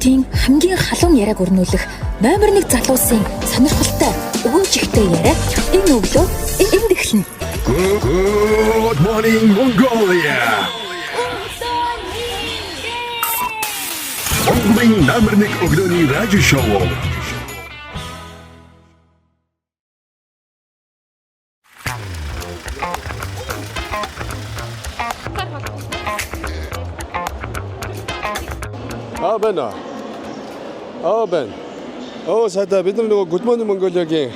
хотын хамгийн халуун яриаг өрнүүлэх номер 1 залуусын сонирхолтой өгөөжигтэй яриа энэ өглөө энд эхэлнэ. Good morning, Mongolia. Монголын номер 1 өглөөний радио шоу. Аа, байна. Аа, байна. Оо, сайдаа, бид нар нөгөө Good Morning Mongolia-гийн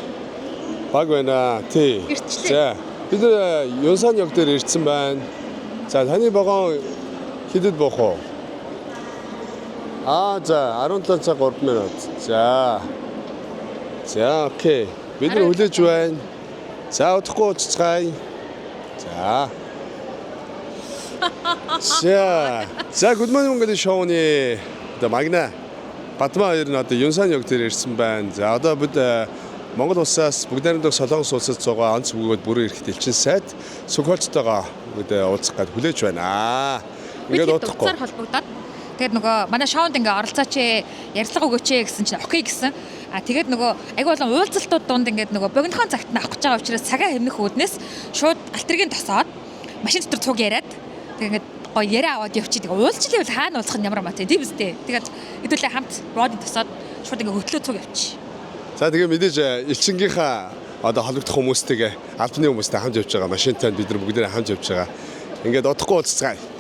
баг байна. Тий. Ирчлээ. За, бид нар Юнсан яг дээр ирсэн байна. За, таны вагон хэдэд буух вэ? Аа, за, 17 цаг 3 минут. За. За, okay. Бид нар хүлээж байна. За, удахгүй уулзацгаая. За. За, за, Good Morning Mongolia шоуны одоо Магна Батмаа хоёр нь одоо Юнсан яг дээр ирсэн байна. За, одоо бид Монгол улсаас бүгд найрамдах Солонгос улсад суугаа онц бөгөөд бүрэн эрхт элчин сайд Сүхбаатартайгаа бүгд уулзах гээд хүлээж байна. Бид Ингээд хэд удахгүй. утсаар холбогдоод, тэгээд нөгөө манай шоунд ингээ оролцооч ээ, ярилцлага өгөөч ээ гэсэн чинь okay гэсэн. А тэгээд нөгөө айгүй болон уулзалтууд дунд ингээд нөгөө богинохон цагт нь авах гэж байгаа учраас цагаа хэмнэх үүднээс шууд галт тэргийн тосоод машин дотор цуг яриад, тэгээд ингээд гоё яриа аваад явчих. Тэгээд уулзлын бол хаана уулзах нь ямар амаатай, тийм үстэй. Тэгээд хэдүүлээ хамт броди тосоод шууд ингээ хөтлөө цуг явчих. За, тэгээ мэдээж элчингийнхаа одоо холбогдох хүмүүстэйгээ, албаны хүмүүстэй хамт явж байгаа. Машинтай бид нар бүгдээрээ хамт явж байгаа. Ингээд удахгүй уулзцгаая.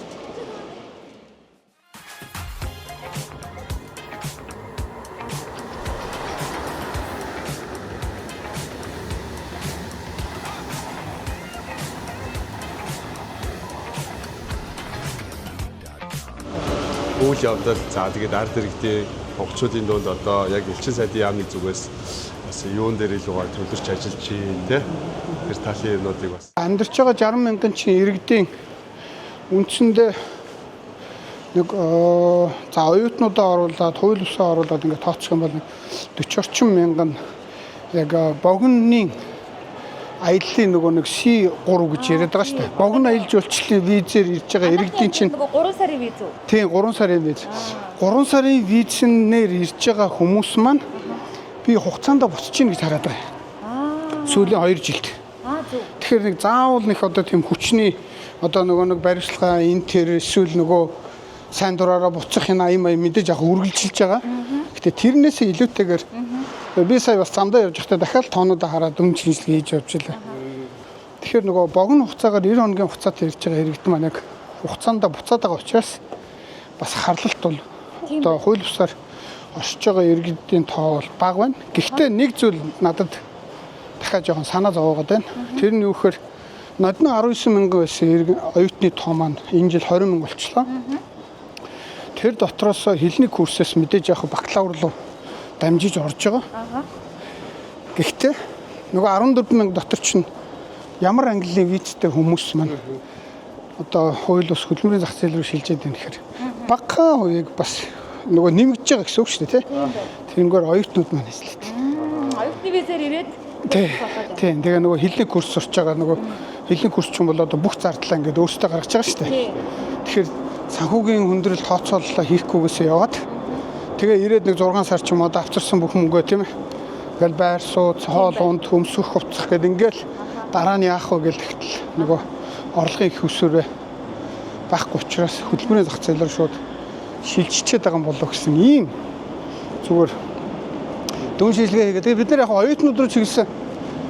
Үйл явдал, за, тэгээд ард иргэдийн монголчуудын дунд одоо яг элчин сайдын яамны зүгээс бас юун дээр илүү гой төвлөрч ажиллаж чинь те тэр талын юмнуудыг бас Амьдарч байгаа 60 мянган чинь иргэдийн үндсэндээ нэг за оюутнуудаа оруулаад, хууль ёсоо оруулаад ингээд тооцох юм бол нэг 40 орчим мянган яг богиноны аяллаа нөгөө нэг C3 гэж яриад байгаа шүү дээ. Богино аялал жуулчлалын визээр ирж байгаа иргэдийн чинь нөгөө 3 сарын виз үү? Тийм, 3 сарын виз. 3 сарын визнээр ирж байгаа хүмүүс маань би хугацаанд буцаж гин гэж хараад байгаа. Сүүлийн 2 жилд. Аа, зөв. Тэгэхээр нэг заавал нэг одоо тийм хүчний одоо нөгөө нэг баримтлагаа энэ тэр эсвэл нөгөө сайн дураараа буцах энэ аян маян мэдээж яг үргэлжилж байгаа. Гэтэ тэрнээсээ илүүтэйгээр би сая бас замдаа явж байхдаа дахиад тоонуудаа хараад дүн шинжилгээ хийж явж илээ. Тэгэхээр нөгөө богино хугацаагаар 90 хоногийн хугацаатай ирж байгаа иргэд маань яг хугацаанд буцаад байгаа учраас бас харлалт бол одоо хууль бусаар оршиж байгаа иргэдийн тоо бол бага байна. Гэхдээ нэг зүйл надад дахиад жоохон санаа зовоогоод байна. Тэр нь юу гэхээр нодны 19 мянган байсан иргэн оюутны тоо маань энэ жил 20 мянга болчлоо. Тэр дотроос хэлний курсээс мэдээж яг бакалавр руу дамжиж орж байгаа. Гэхдээ нөгөө 14 мянга дотор чинь ямар ангиллын визтэй хүмүүс маань одоо хууль бус хөдөлмөрийн зах зээл рүү шилжээд байна гэхээр багахан хувийг бас нөгөө нэмэгдэж байгаа гэсэн үг шүү дээ, тий. Тэрнгээр оюутнууд маань эзлээд. Оюутны визээр ирээд Тий. Тийм. Тэгээ нөгөө хэлний курс сурч байгаа, нөгөө хэлний курс ч юм бол одоо бүх зардлаа ингээд өөрсдөө гаргаж байгаа шүү дээ. Тэгэхээр санхүүгийн хүндрэл тооцооллоо хийхгүйгээсээ яваад тэгээ ирээд нэг 6 сар ч юм уу одоо авчирсан бүх мөнгөө, тийм ээ. Ингээл байр сууц, хоол унд, өмсөх хувцах гэдэг ингээл дараа нь яах вэ гэл тэгтэл нөгөө орлогын их өсвөрөө байхгүй учраас хөдөлмөрийн зах зээл рүү шууд шилжчихэд байгаа юм болов гэсэн ийм зүгээр дүн шинжилгээ хийгээд, тэгээ бид нар яг оюутнууд руу чиглэсэн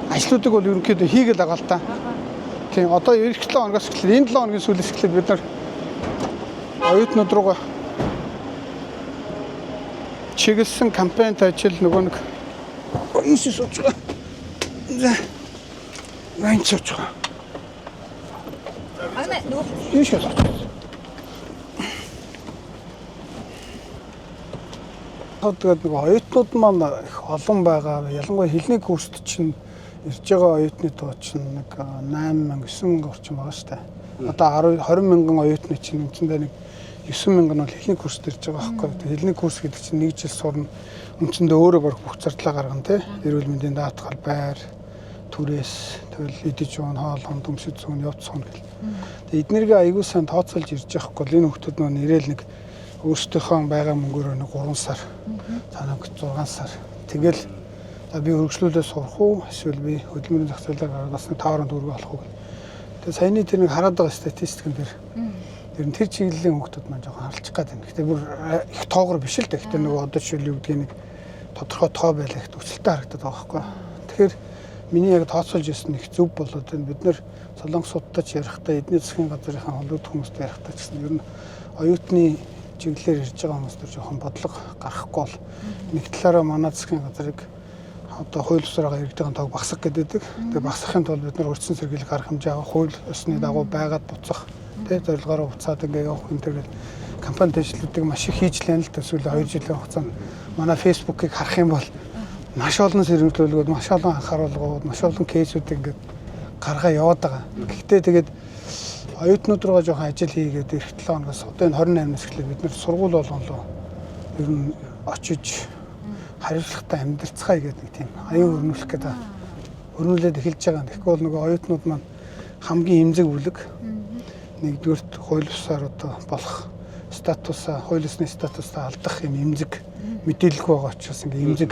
ажлуудыг бол ерөнхийдөө хийгээл байгаа л та. Тийм, одоо эх 7 хоногоос эхлээд, энэ 7 хоногийн сүүлээс эхлээд бид нар оюутнууд руугаа чиглэсэн кампанит ажил нөгөө нэг ийшээ сууж байгаа. За. Найн сууж байгаа. Агна нөгөө Ийшээ сууж байгаа. Тэгээд нөгөө оюутнууд маань их олон байгаа. Ялангуяа хэлний курст чинь ирж байгаа оюутны тоо чинь нэг 8 мянга, 9 мянга орчим байгаа шүү дээ. Одоо 10 20 мянган оюутны чинь үндсэндээ нэг 9 мянган нь бол хэлний курст ирж байгаа байхгүй юу. Тэгээд хэлний курс гэдэг чинь нэг жил сурна. Үндсэндээ өөрөө бараг бүх зардлаа гаргана, тий. Эрүүл мэндийн даатгал, байр, түрээс, тэгэл идэж уун, хоол хонд, өмсөж зүүн, явц сууна гэл. Тэгээд эднэргээ аягүй сайн тооцоолж ирж байхгүй бол энэ хүмүүс нөгөө нэрэл нэг Өөрсдийнхөө байгаа мөнгөөрөө нэг 3 сар, за нэг 6 сар. Тэгэл за би өргөжлүүлээ сурах уу эсвэл би хөдөлмөрийн зах зээлээр гараад бас нэг 5 төгрөг олох уу гэх. Тэгээ саяны тэр нэг хараад байгаа статистикэн дээр ер нь тэр чиглэлийн хүүхдүүд маань жоохон харалчих гээд байна. Гэтэ бүр их тоогоор биш л дээ. Гэтэ нөгөө одоо жишээл юу гэдгийг нэг тодорхой тоо байлаа их төсөлтөй харагдаад байгаа байхгүй. Тэгэхээр миний яг тооцоолж ирсэн их зөв болоод байна. Бид нэр Солонгосуудтай ч ярихдаа эдний засгийн газрынхаа холбогдох хүмүүстэй ярихдаа ч гэсэн ер нь оюутны чиглэлээр ирж байгаа хүмүүс төр жоохон бодлого гаргахгүй бол нэг талаараа манай засгийн газрыг одоо хууль ёсоор байгаа иргэдийн тоог багасгах гэдэг. Тэгээ багасгахын тулд бид нар урьдчилан сэргийлэх арга хэмжээ авах, хууль ёсны дагуу байгаад буцах, тэ зорилгоороо буцаад ингээ явах энэ төр гэл кампани дэвшлүүдийг маш их хийж лэн л төсвөл 2 жилийн хугацаанд манай фэйсбүүкийг харах юм бол маш олон сэрэмжлүүлгүүд, маш олон анхааруулгууд, маш олон кейсүүд ингээд гаргаа яваад байгаа. Гэхдээ тэгээд оюутнууд руугаа жоохон ажил хийгээд эх 7 хоногоос одоо энэ 28-наас эхлээд бид нэр сургууль болгонлоо ер нь очиж хариуцлагатай амьдарцгаая гэдэг нэг тийм аюу өрнүүлэх гэдэг өрнүүлээд эхэлж байгаа. Тэгэхгүй бол нөгөө оюутнууд маань хамгийн эмзэг бүлэг. Нэгдүгээрт хууль ёсоор одоо болох статусаа, хууль ёсны статусаа алдах юм эмзэг мэдээлэлгүй байгаа учраас ингээ эмзэг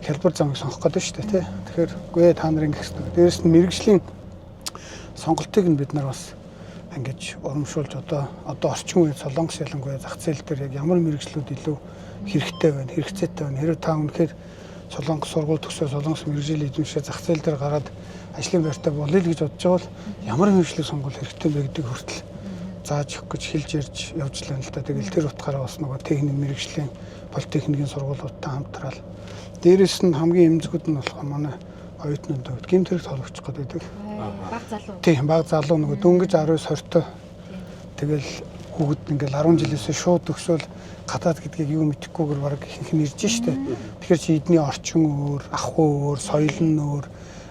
хялбар замыг сонгох гэдэг шүү дээ, тий. Тэгэхээр үгүй ээ, та нар ингэх хэрэгтэй. Дээрээс нь мэрэгжлийн сонголтыг нь бид нар бас ингэж урамшуулж одоо орчин үед Солонгос ялангуяа зах зээл дээр яг ямар мэрэгжлүүд илүү хэрэгтэй байна, хэрэгцээтэй байна. Хэрвээ та үнэхээр Солонгос сургууль төгсөө Солонгос мэрэгжил эзэмшээ зах зээл дээр гараад ажлын байртай болъё л гэж бодож байгаа бол ямар мэрэгжлийг сонгол хэрэгтэй бэ гэдгийг хүртэл зааж өгөх гэж хэлж ярьж явж л байна л да. Тэгэл тэр утгаараа бас нөгөө техник мэрэгжлийн политехникийн сургуулиудтай хамтраал. Дээрээс нь хамгийн эмзэгүүд нь болохоор манай оюутнууд хувьд гэмт хэрэг толгочих гэдэг. Баг залуу. Тийм, баг залуу нөгөө дөнгөж 19 20-той. Тэгэл хүүхэд ингээл 10 жилээсээ шууд төгсөөл гадаад гэдгийг юу мэдэхгүйгээр баг ихэнх нь ирж штэ. Тэгэхээр чи эдний орчин өөр, ах өөр, соёл нь өөр,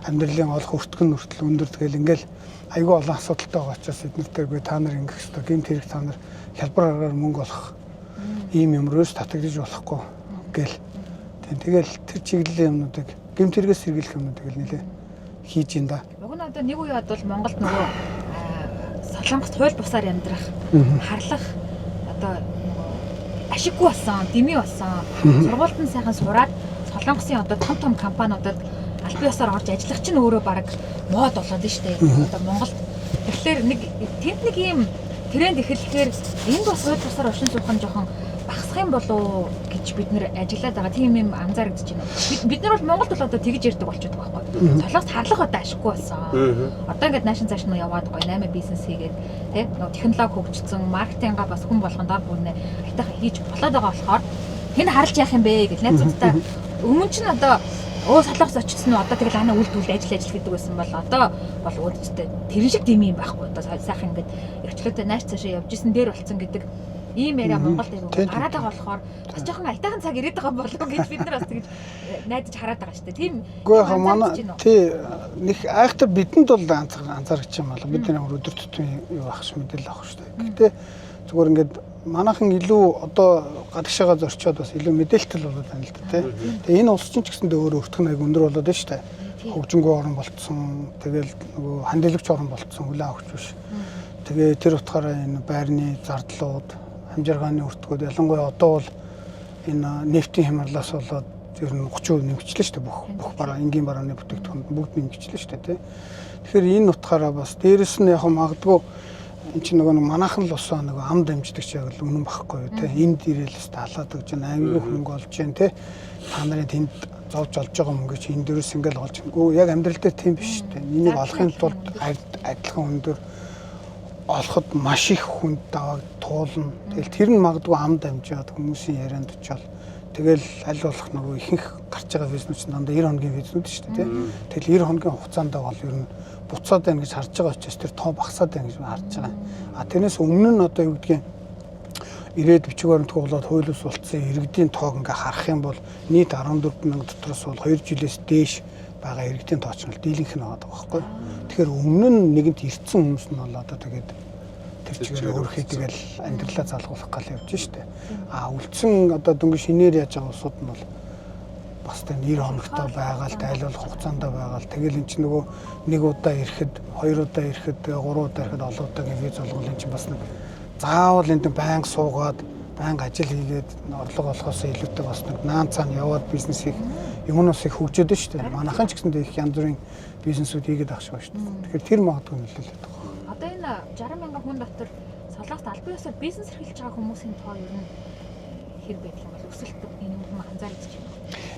амьдралын олох өртгөн хүртэл өндөр тэгэл ингээл айгүй олон асуудалтай байгаа учраас эднэр тэргүй та нар ингэх ёстой. Гэмт хэрэг та нар хялбар аргаар мөнгө олох ийм юм руу татагдаж болохгүй гэл. Тийм, тэгэл тэр чиглэлийн юмнуудыг гэмт хэрэгээс сэргийлэх юмнуудыг л нэлээ хийж ин да. Уг нь одоо нэг үе бол Монголд нөгөө Солонгост хууль бусаар амьдрах, харлах одоо нөгөө ашиггүй болсон, дэмий болсон. Сургуульд нь сайхан сураад Солонгосын одоо том том компаниудад албан ёсоор орж ажиллах чинь өөрөө баг мод болоод нь штэ. Одоо Монголд тэгэхээр нэг тэнд нэг ийм тренд эхэллэхээр энд бас хууль бусаар оршин суух нь жоохон багасах юм болов уу гэж бид нэр ажиллаад байгаа тийм юм анзаарэгдэж байна. Бид нар бол Монголд бол одоо тэгж ярьдаг болчиход байгаа байхгүй. Солонгост харлах одоо ашиггүй болсон. Одоо ингээд наашин цааш нь яваад гоё 8 бизнес хийгээд тий нөгөө технологи хөгжсөн, маркетингаа бас хүн болгон дор бүрнэ айтайхан хийж болоод байгаа болохоор тэнд харлж яах юм бэ гэж найзуудтай өмнө чинь одоо солонгос очсон нь одоо тэгэл анаа үл түл ажил ажил гэдэг байсан бол одоо бол үүдчтэй тэрэн шиг дэмий юм байхгүй. Одоо сайхан ингээд эрхчлөөтэй нааш цаашаа явж исэн дээр болцсон гэдэг ийм яриа Монголд айгүй гараад байгаа болохоор бас жоохон айтайхан цаг ирээд байгаа болов гэж бид нар бас тэгж найдаж хараад байгаа шүү дээ. Тийм. Үгүй яг манай тий нэг айхтар бидэнд бол анзаарч юм аа. Бид нар өдөр тутмын юу ах ш мэдээлэл авах шүү дээ. Гэхдээ зүгээр ингээд манайхан илүү одоо гадагшаага зорчоод бас илүү мэдээлэлтэй болоод байна л да тий. Тэгээ энэ улс чинь ч гэсэндээ өөр өртгөн айг өндөр болоод байна шүү дээ. Хөгжингүү орн болцсон. Тэгэл нөгөө хандилэгч орн болцсон, хүлээн авахч биш. Тэгээ тэр утгаараа энэ байрны зардлууд, амжиргааны өртгүүд ялангуяа одоо бол энэ нефтийн хямралаас болоод ер нь 30% нэмэгчлээ шүү дээ. Бүх бараа энгийн барааны бүтээгдэхүүн бүгд нэмэгчлээ шүү дээ тий. Тэгэхээр энэ утгаараа бас дээрэс нь яг магадгүй энэ чинь нөгөө манайхан л усаа нөгөө ам дамждаг ч яг л үнэн багхгүй юу тий. Энд ирээл өстө халаад өгч байна, аймаг хөнгө олж байна тий. Та нарын тэнд зовж олж байгаа мөнгө чи энэ дээрээс ингээл олж. Үгүй яг амьдрал дээр тийм биш шүү дээ. Энийг олохын тулд адилхан өндөр олоход маш их хүнд давааг туулна. Тэгэл тэр нь магадгүй ам дамжаад хүмүүсийн ярианд очиод тэгэл аль болох нөгөө ихэнх гарч байгаа визнүүд чинь дандаа 90 хоногийн визнүүд шүү дээ тий. Тэгэл 90 хоногийн хугацаанд бол ер нь буцаад байна гэж харж байгаа учраас тэр тоо багасаад байна гэж харж байгаа. А тэрнээс өмнө нь одоо юу гэдгийг ирээд бичиг баримтгүй болоод хууль бус болцсон иргэдийн тоог ингээ харах юм бол нийт 14 мянга дотроос бол 2 жилээс дээш байгаа иргэдийн тоо ч нь дийлэнх нь байгаа байхгүй. Тэгэхээр өмнө нь нэгэнт ирсэн хүмүүс нь бол одоо тэгээд тэр чигээр өөрхий тэгэл амьдралаа залгуулах гал явж штэ. А үлдсэн одоо дөнгөж шинээр яаж байгаа улсууд нь бол бас тэ 90 хоногтой байгаа л тайлбарлах хугацаанд байгаа л тэгэл эн чинь нөгөө нэг удаа ирэхэд, хоёр удаа ирэхэд, гурван удаа ирэхэд олон удаагийн виз олгол эн чинь бас нэг заавал энд байнга суугаад Байнга ажил хийгээд орлого олохоос илүүтэй бас нэг наан цаана яваад бизнес хийх юмнаас их хөгжөөд шүү дээ. Манайхан ч гэсэндээ их янз бүрийн бизнесүүд хийгээд авах шиг байна шүү дээ. Тэгэхээр тэр магадгүй нөлөөлөд байгаа. Одоо энэ 60 мянган хүн дотор Солонгост албан ёсоор бизнес эрхэлж байгаа хүмүүсийн тоо ер нь хэр байдаг юм бол өсөлт энэ юм анзаарч байна.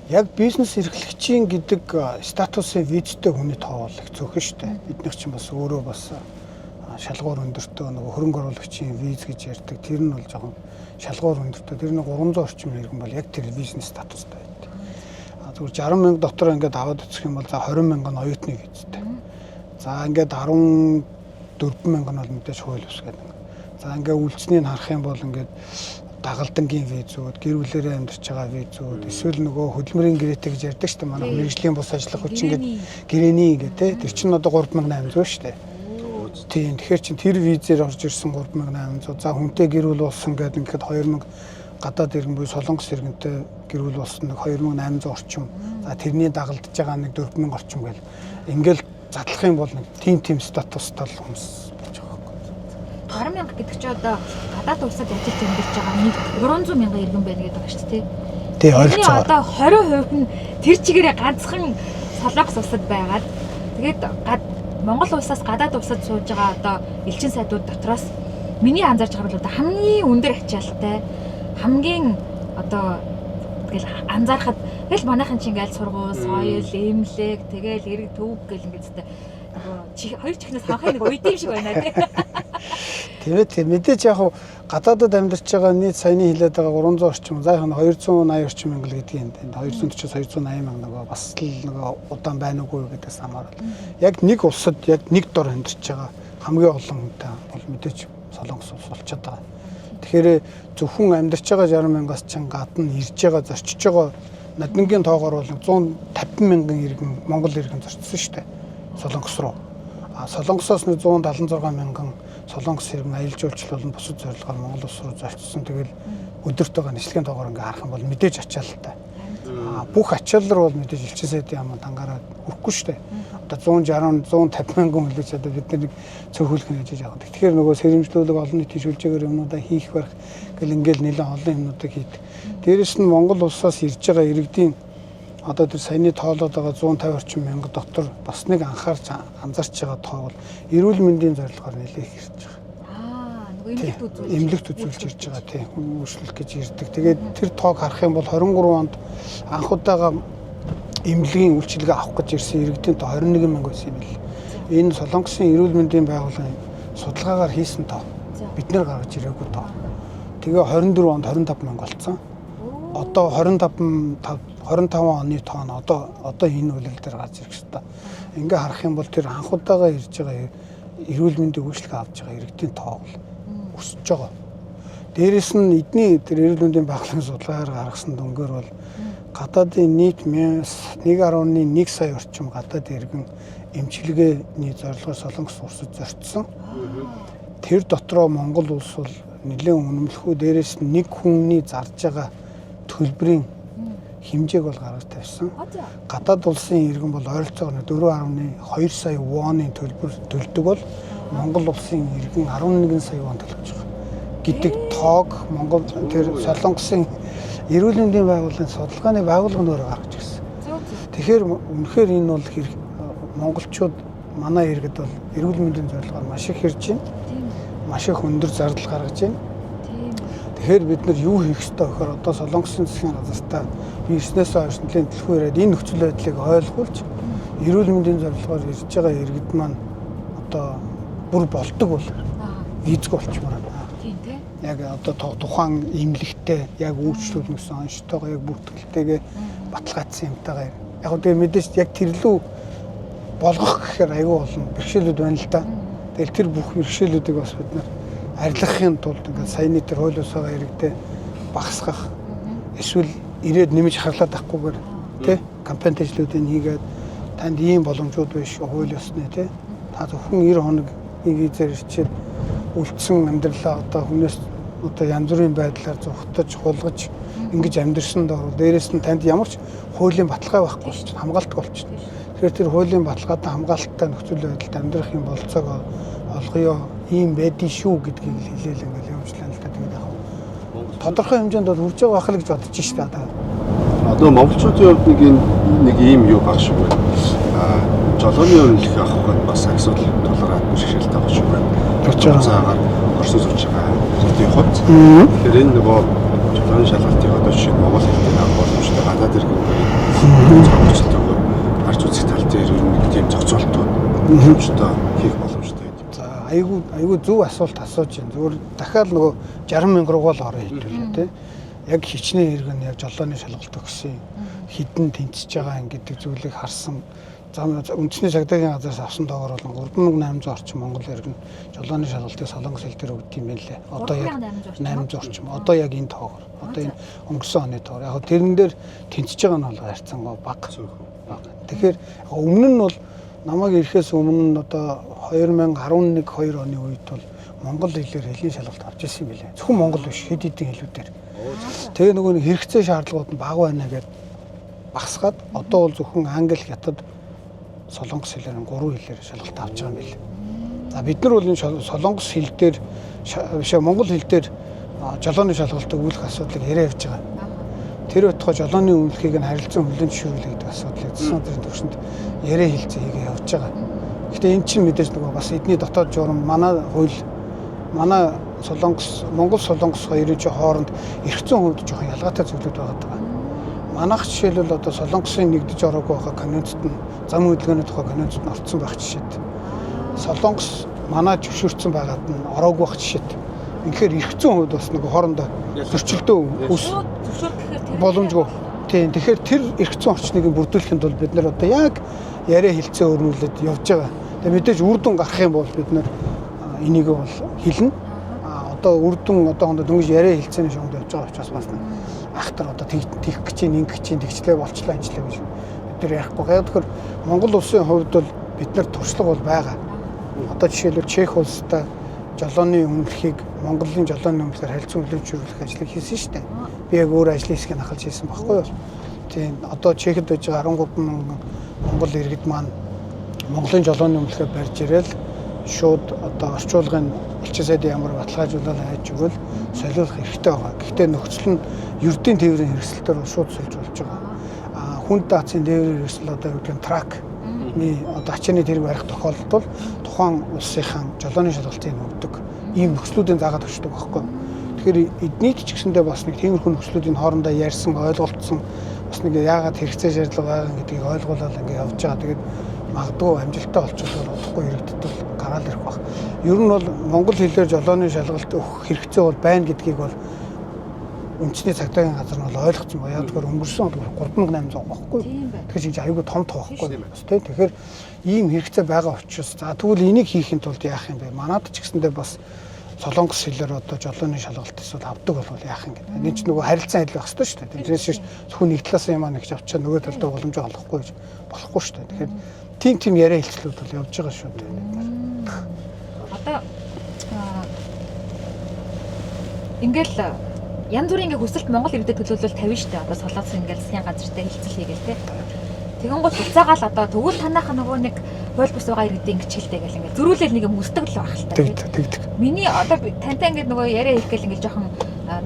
Яг бизнес эрхлэгчийн гэдэг статусын визтэй хүний тоо бол их цөөхөн шүү дээ. Биднийх чинь бас өөрөө бас шалгуур өндөртөө нөгөө хөрөнгө оруулагчийн виз гэж ярьдаг. Тэр нь бол жоохон шалгуур өндөртөө. Тэр нь 300 орчим иргэн бол яг тэр бизнес статустай байдаг. А зүгээр 60 мянга дотор ингээд аваад үзэх юм бол за 20 мянган нь оюутны визтэй. За ингээд 14 мянган нь бол мэдээж хууль бус гэдэг. За ингээд үлдсэнийг харах юм бол ингээд дагалдангийн визүүд, гэр бүлээрээ амьдарч байгаа визүүд, эсвэл нөгөө хөдөлмөрийн гэрээтэй гэж ярьдаг шүү дээ. Манай мэргэжлийн бус ажиллах хүчин ингээд гэрээний ингээд те. Тэр чинь одоо 3800 шүү дээ. Тийм. Тэгэхээр чин тэр визээр орж ирсэн 3800. За хүнтэй гэр бүл болсон гэдэг ингээд 2000 гадаад иргэн буюу Солонгос иргэнтэй гэр бүл болсон нэг 2800 орчим. За тэрний дагалдж байгаа нэг 4000 орчим гэл. Ингээл задлах юм бол нэг тим статустай л хүмүүс болж байгаа байхгүй. 20 мянга гэдэг чинь одоо гадаад улсад ажиллаж амьдарч байгаа нэг 300 мянган иргэн байна гэдэг байгаа шүү дээ. Тий, Тэрний ойролцоогоор. одоо 20% нь тэр чигээрээ ганцхан Солонгос улсад байгаад тэгээд Монгол улсаас гадаад улсад сууж байгаа одоо элчин сайдууд дотроос миний анзаарч байгаа бол одоо хамгийн өндөр ачаалттай хамгийн одоо тэгэл анзаархад тэгэл манайхан чинь ингээл сургууль, соёл, эмнэлэг, тэгэл эрэг төв гэл ингээд зү нөгөө хоёр чихнээс ханхын нэг уйд юм шиг байна тий. Тийм ээ, мэдээж яг хав гадаадад амьдарч байгаа нийт саяны хэлээд байгаа 300 орчим, за яг нь 280 орчим мянга л гэдгийг юм. 240-оос 280 мянга нөгөө бас л нөгөө удаан байна уугүй гэдээс хамаарал. Яг нэг улсад яг нэг дор амьдарч байгаа хамгийн олон хүнтэй бол мэдээж Солонгос улс болчиход байгаа. Тэгэхээр зөвхөн амьдарч байгаа 60 мянгаас чинь гадна ирж байгаа зорчиж байгаа ноднингийн тоогоор бол 150 мянган иргэн Монгол иргэн зорчсон шүү дээ. Солонгос руу. А Солонгосоос нэг 176 мянган Солонгос иргэн аялал жуулчлал болон бусад зорилгоор Монгол улс руу зорчсон. Тэгэл өдөрт байгаа нислэгийн тоогоор ингээ харах юм бол мэдээж ачаалттай. А бүх ачаал руу бол мэдээж элчин сайдын яам дангаараа хүрэхгүй шүү дээ. Одоо 160 150 мянган хүлээж одоо бид нэг цөөхөлөх нь хийж байгаа. Тэгэхээр нөгөө сэрэмжлүүлэг олон нийтийн шүлжээгээр юмнуудаа хийх барих гэл ингээл нэлээд олон юмнуудыг хийдэг. Дээрэс нь Монгол улсаас ирж байгаа иргэдийн одоо тэр саяны тоолоод байгаа 150 орчим мянга дотор бас нэг анхаарч анзаарч байгаа тоо бол эрүүл мэндийн зорилгоор нэлээх ирж байгаа. Аа, нөгөө эмнэлэгт үзүүлж. Эмнэлэгт үзүүлж ирж байгаа тийм үйлчлэх гэж ирдэг. Тэгээд тэр тоог харах юм бол 23 онд анх удаага эмнэлгийн үйлчилгээ авах гэж ирсэн иргэдийн тоо 21 мянга байсан юм бэл. Энэ Солонгосын эрүүл мэндийн байгууллагын судалгаагаар хийсэн тоо. Бид нэр гаргаж ирээгүй тоо. Тэгээ 24 онд 25 мянга болсон. Одоо 25 оны тоо нь одоо энэ үлрэл дээр гарч ирэх хэвээр. Ингээ харах юм бол тэр анх удаага ирж байгаа эрүүл мэндийн үйлчилгээ авч байгаа иргэдийн тоо бол өсөж байгаа. Дээрэс нь эдний тэр эрүүл мэндийн байгууллагын судалгаагаар гаргасан дүнгээр бол гадаадын нийт 1.1 сая орчим гадаад иргэн эмчилгээний зорилгоор Солонгос улсад зорчсон. Тэр дотроо Монгол улс бол нэлээд үнэмлэхүү. Дээрэс нь нэг хүний зарж байгаа төлбөрийн хэмжээг бол гаргаж тавьсан. Гадаад улсын иргэн бол ойролцоогоор 4.2 сая воны төлбөр төлдөг бол Монгол улсын иргэн 11 сая вон төлөж байгаа гэдэг тоог Монгол тэр Солонгосын эрүүл мэндийн байгууллагын судалгааны байгууллага нь өөрөө гаргаж ирсэн. Тэгэхээр үнэхээр энэ бол монголчууд манай иргэд бол эрүүл мэндийн зорилгоор маш их ирж байна. Маш их өндөр зардал гаргаж байна. Тэгэхээр бид нар юу хийх ёстой гэхээр одоо Солонгосын засгийн газартаа би ирснээс хойш нэлээд төлхөө ирээд энэ нөхцөл байдлыг ойлгуулж эрүүл мэндийн зорилгоор ирж байгаа иргэд маань одоо бүр болдог бол визгүй болчмоор байна. Тийм тий. Яг одоо тухайн эмнэлэгтээ яг үйлчлүүлнэ гэсэн онцтойгоо яг бүртгэлтэйгээ баталгаажсан юмтайгаа. Яг тэгээ мэдээж яг тэрлүү болгох гэхээр аюу олон бэрхшээлүүд байна л да. Тэгэл тэр бүх бэрхшээлүүдийг бас бид нар арилгахын тулд ингээд саяны тэр хууль ёсоогоо иргэдээ багасгах эсвэл ирээд нэмж харлаад авахгүйгээр тий кампань ажлуудыг хийгээд танд ийм боломжууд биш хууль ёсны тий та зөвхөн 90 хоног визээр ирчээд үлдсэн амьдралаа одоо хүнээс одоо янз бүрийн байдлаар зүхтаж хулгаж ингэж амьдрсан доор дээрээс нь танд ямар ч хуулийн баталгаа байхгүй болчихно, хамгаалт болчихно. Тэгэхээр тэр хуулийн баталгаатай хамгаалттай нөхцөл байдалд амьдрах юм болцоог олгоё, ийм байдгийг шүү гэдгийг л хэлээл ингээл явжлаа л да. Тэгээд яг Монгол Тодорхой хэмжээнд бол хүрж байгаа байх л гэж бодож штэ одоо. Одоо монголчуудын хувьд нэг энэ нэг ийм юу баг шиг байна. Жолооны үнэлэх авах гээд бас асуудал тулгараад бэрхшээлтэй байгаа шиг байна. Тэгж байгаа. Заагаар орсон зурж байгаа иргэдийн хувьд. Тэгэхээр энэ нөгөө жолооны шалгалтыг одоо жишээ нь монгол хэлтэй авах боломжтой гадаад иргэн зохицолтойгоор гарч үзэх тал дээр ер нь нэг тийм зохицолтууд боломжтой хийх боломжтой гэдэг. За айгүй зөв асуулт асууж байна. Зүгээр дахиад нөгөө 60 мянга руугаа л орё хэдүүлээ тий. Яг хичнээн иргэн яг жолооны шалгалт өгсөн хідэн тэнцэж байгаа юм гэдэг зүйлийг харсан. За үндэсний цагдаагийн газраас авсан доогоор бол 3800 орчим монгол иргэн жолооны шалгалтыг солонгос хэл дээр өгдөг юм байна лээ. Одоо яг 3800 800 орчим. Одоо яг энэ тоогоор. Одоо энэ өнгөрсөн оны тоогоор. Яг тэрэн дээр тэнцэж байгаа нь бол харьцангуй бага. Тэгэхээр яг өмнө нь бол намайг ирэхээс өмнө нь одоо 2011 2 оны үед бол монгол хэлээр хэлний шалгалт авч ирсэн юм билээ. Зөвхөн монгол биш, хэд хэдэн хэлүүдээр. Тэгээ нөгөө нэг хэрэгцээ шаардлагууд нь бага байна гэдээ багасгаад одоо бол зөвхөн англи, хятад, солонгос хэлээр нь гурван хэлээр шалгалт авч байгаа юм билээ. За бид нар бол энэ солонгос хэл дээр биш монгол хэл дээр жолооны шалгалтыг өгөх асуудлыг яриа явж байгаа. Тэр утгаа жолооны үнэлэхийг нь харилцан хүлээн зөвшөөрлөө гэдэг асуудлыг засгийн газрын түвшинд яриа хэлцээ хийгээ явж байгаа. Гэхдээ эн чинь мэдээж нөгөө бас эдний дотоод журам манай хууль манай солонгос Монгол солонгос хоёрын чинь хооронд эрх зүйн хувьд жоохон ялгаатай зүйлүүд байгаа даа. Манайх жишээлбэл одоо солонгосын нэгдэж ороогүй байгаа конвенцэд нь зам хөдөлгөөний тухай конвенцэд нь орцсон байх жишээд. Солонгос манай зөвшөөрсөн байгаад нь ороогүй байх жишээд. Үнэхээр эрх зүйн хувьд бас нөгөө хоорондоо зөрчилдөө үүс Зөвшөөр гэхээр тэр боломжгүй. Тийм. Тэгэхээр тэр эрх зүйн орчныг бүрдүүлэхэд бол бид нар одоо яг яриа хэлцээ өрнүүлээд явж байгаа. Тэгээ мэдээж үр дүн гарах юм бол бид нар энийг бол хэлнэ. Одоо үр дүн одоохондоо дөнгөж яриа хэлцээний шугамд явж байгаа учраас бас нэг ахтар одоо тэгэх гэж чинь ингэх чинь тэгчлээ болчлаа энчлээ гэж бид нар ярихгүй. Яг тэгэхээр Монгол улсын хувьд бол бид нар туршлага бол байгаа. Одоо жишээлбэл Чех улстай жолооны үнэлэхийг Монголын жолооны үнэлэхээр харилцан хүлээн зөвшөөрлөх ажлыг хийсэн шүү дээ. Би яг өөр ажлын хэсгийг ахалж хийсэн баггүй юу? Тийм. Одоо Чехэд байж байгаа 13 мянган монгол иргэд маань Монголын жолооны үнэлэхээр барьж ирэл шууд одоо орчуулгын элчин сайдын ямар баталгаажуулаад хайж өгвөл солиулах эрхтэй байгаа. Гэхдээ нөхцөл нь ердийн тээврийн хэрэгсэлтээр бол шууд сольж болж байгаа. Хүнд даацын тээврийн хэрэгсэл одоо юу гэдэг нь тракны одоо ачааны тэрэг барих тохиолдолд бол тухайн улсынхаа жолооны шалгалтыг өгдөг. Ийм нөхцлүүдийн заагаад өчтдөг байхгүй. Тэгэхээр эднийд ч гэсэндээ бас нэг тиймэрхүү нөхцлүүдийн хоорондоо ярьсан, ойлголцсон бас нэг яагаад хэрэгцээ шаардлага байгаа гэдгийг ойлгуулаад ингээ явж байгаа. Тэгээд магадгүй амжилттай болчихвол удахгүй иргэдэд бол гараал ирэх байх. Ер нь бол монгол хэлээр жолооны шалгалт өгөх хэрэгцээ бол байна гэдгийг бол үндэсний цагдаагийн газар нь бол ойлгоцсон ба. Яг тэгэхээр өнгөрсөн он 3800 байхгүй. Тэгэхээр чинь аюулгүй том тоо байхгүй. Бас тийм. Тэгэхээр ийм хэрэгцээ байгаа учраас за тэгвэл энийг хийхин тулд яах юм бэ? Манад ч гэсэндээ бас солонгос хэлээр одоо жолооны шалгалт эсвэл авдаг болвол яах юм гэдэг. Энэ ч нөгөө харилцан адил байх ёстой шүү дээ. Тэрнээс биш зөвхөн нэг талаас юм аа нэг ч авчаа нөгөө талдаа боломжоо олохгүй гэж болохгүй шүү дээ. Тэгэхээр тийм яриа хэлцлүүд бол явж байгаа шүү дээ. Одоо ингээл янз бүрийн ингээ хүсэлт Монгол иргэдэд төлөөлөл тавина шүү дээ. Одоо солонгос ингээл засгийн газартай хэлцэл хийгээл те. Тэгэн гол буцаагаал одоо тэгвэл танайха нөгөө нэг хууль бус байгаа иргэдийн ингэж хэлтэй гэл ингээл зөрүүлэл нэг юм өсдөг л байх л та. Тэгдэг. Миний одоо тантай ингээд нөгөө яриа хийх гээл ингээл жоохон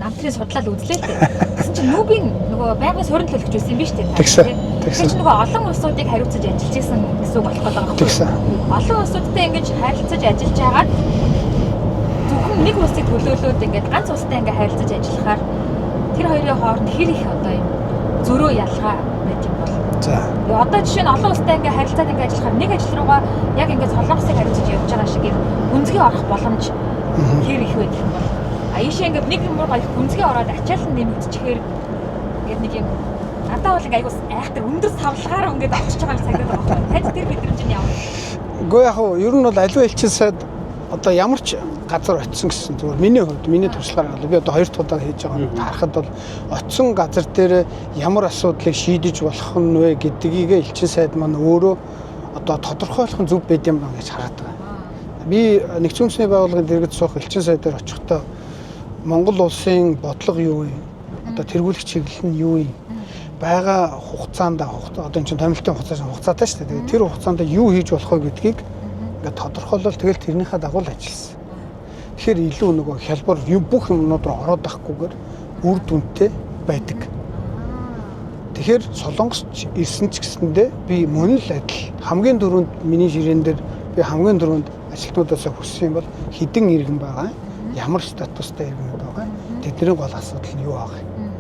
намтрын судлал үзлээ л дээ. Тэгсэн чинь нүбийн нөгөө байнгын суурин төлөгч байсан юм биш үү? Тэгсэн. Тэгэхээр чи нөгөө олон улсуудыг хариуцаж ажиллаж исэн гэсэн үг болох гэдэг байгаа байхгүй юу? Олон улсуудтай ингэж харилцаж ажиллаж байгаад зөвхөн нэг улсыг төлөөлөөд ингээд ганц улстай ингээд харилцаж ажиллахаар тэр хоёрын хооронд хэр их одоо юм зөрөө ялгаа байж юм бол. За. Одоо жишээ нь олон улстай ингээд харилцаад ингээд ажиллахаар нэг ажил руугаа яг ингээд солонгосыг хариуцаж явж байгаа шиг юм гүнзгий орох боломж хэр их байх юм бол. А ийшээ ингээд нэг юм руугаа их гүнзгий ороод ачаал нь нэмэгдчихээр ингээд нэг юм надад бол ингээд айгуу айхтар өндөр савлгаар ингээд очиж байгаа юм санагдаад байгаа байхгүй. Танд тэр мэдрэмж нь ямар? Үгүй яг уу ер нь бол аливаа элчин сайд одоо ямар ч газар очисон гэсэн зүгээр миний хувьд миний туршлагаар бол би одоо хоёр дахь удаа хийж байгаа нь харахад бол очисон газар дээр ямар асуудлыг шийдэж болох нь вэ гэдгийг элчин сайд маань өөрөө одоо тодорхойлох нь зөв байд юм байна гэж хараад байгаа. Би нэгдсэн үндэсний байгууллагын дэргэд суух элчин сайдаар очихдоо Монгол улсын бодлого юу вэ? Одоо тэргуулах чиглэл нь юу юм? Байгаа хугацаанд одоо энэ чинь томилтын хугацаатай шүү дээ. Тэгээд тэр хугацаанд юу хийж болох вэ гэдгийг ингээд тодорхойлол тэгэл тэрнийхээ дагуу л ажилласан. Тэгэхээр илүү нөгөө хялбар бүх юмнууд руу ороод авахгүйгээр үр дүнтэй байдаг. Тэгэхээр Солонгос ирсэн ч гэсэндээ би мөн л адил хамгийн түрүүнд миний ширээн дээр би хамгийн түрүүнд ажилтнуудаасаа хүссэн юм бол хэдэн иргэн байгаа, ямар статустай иргэн байгаа, тэдний гол асуудал нь юу байгаа юм.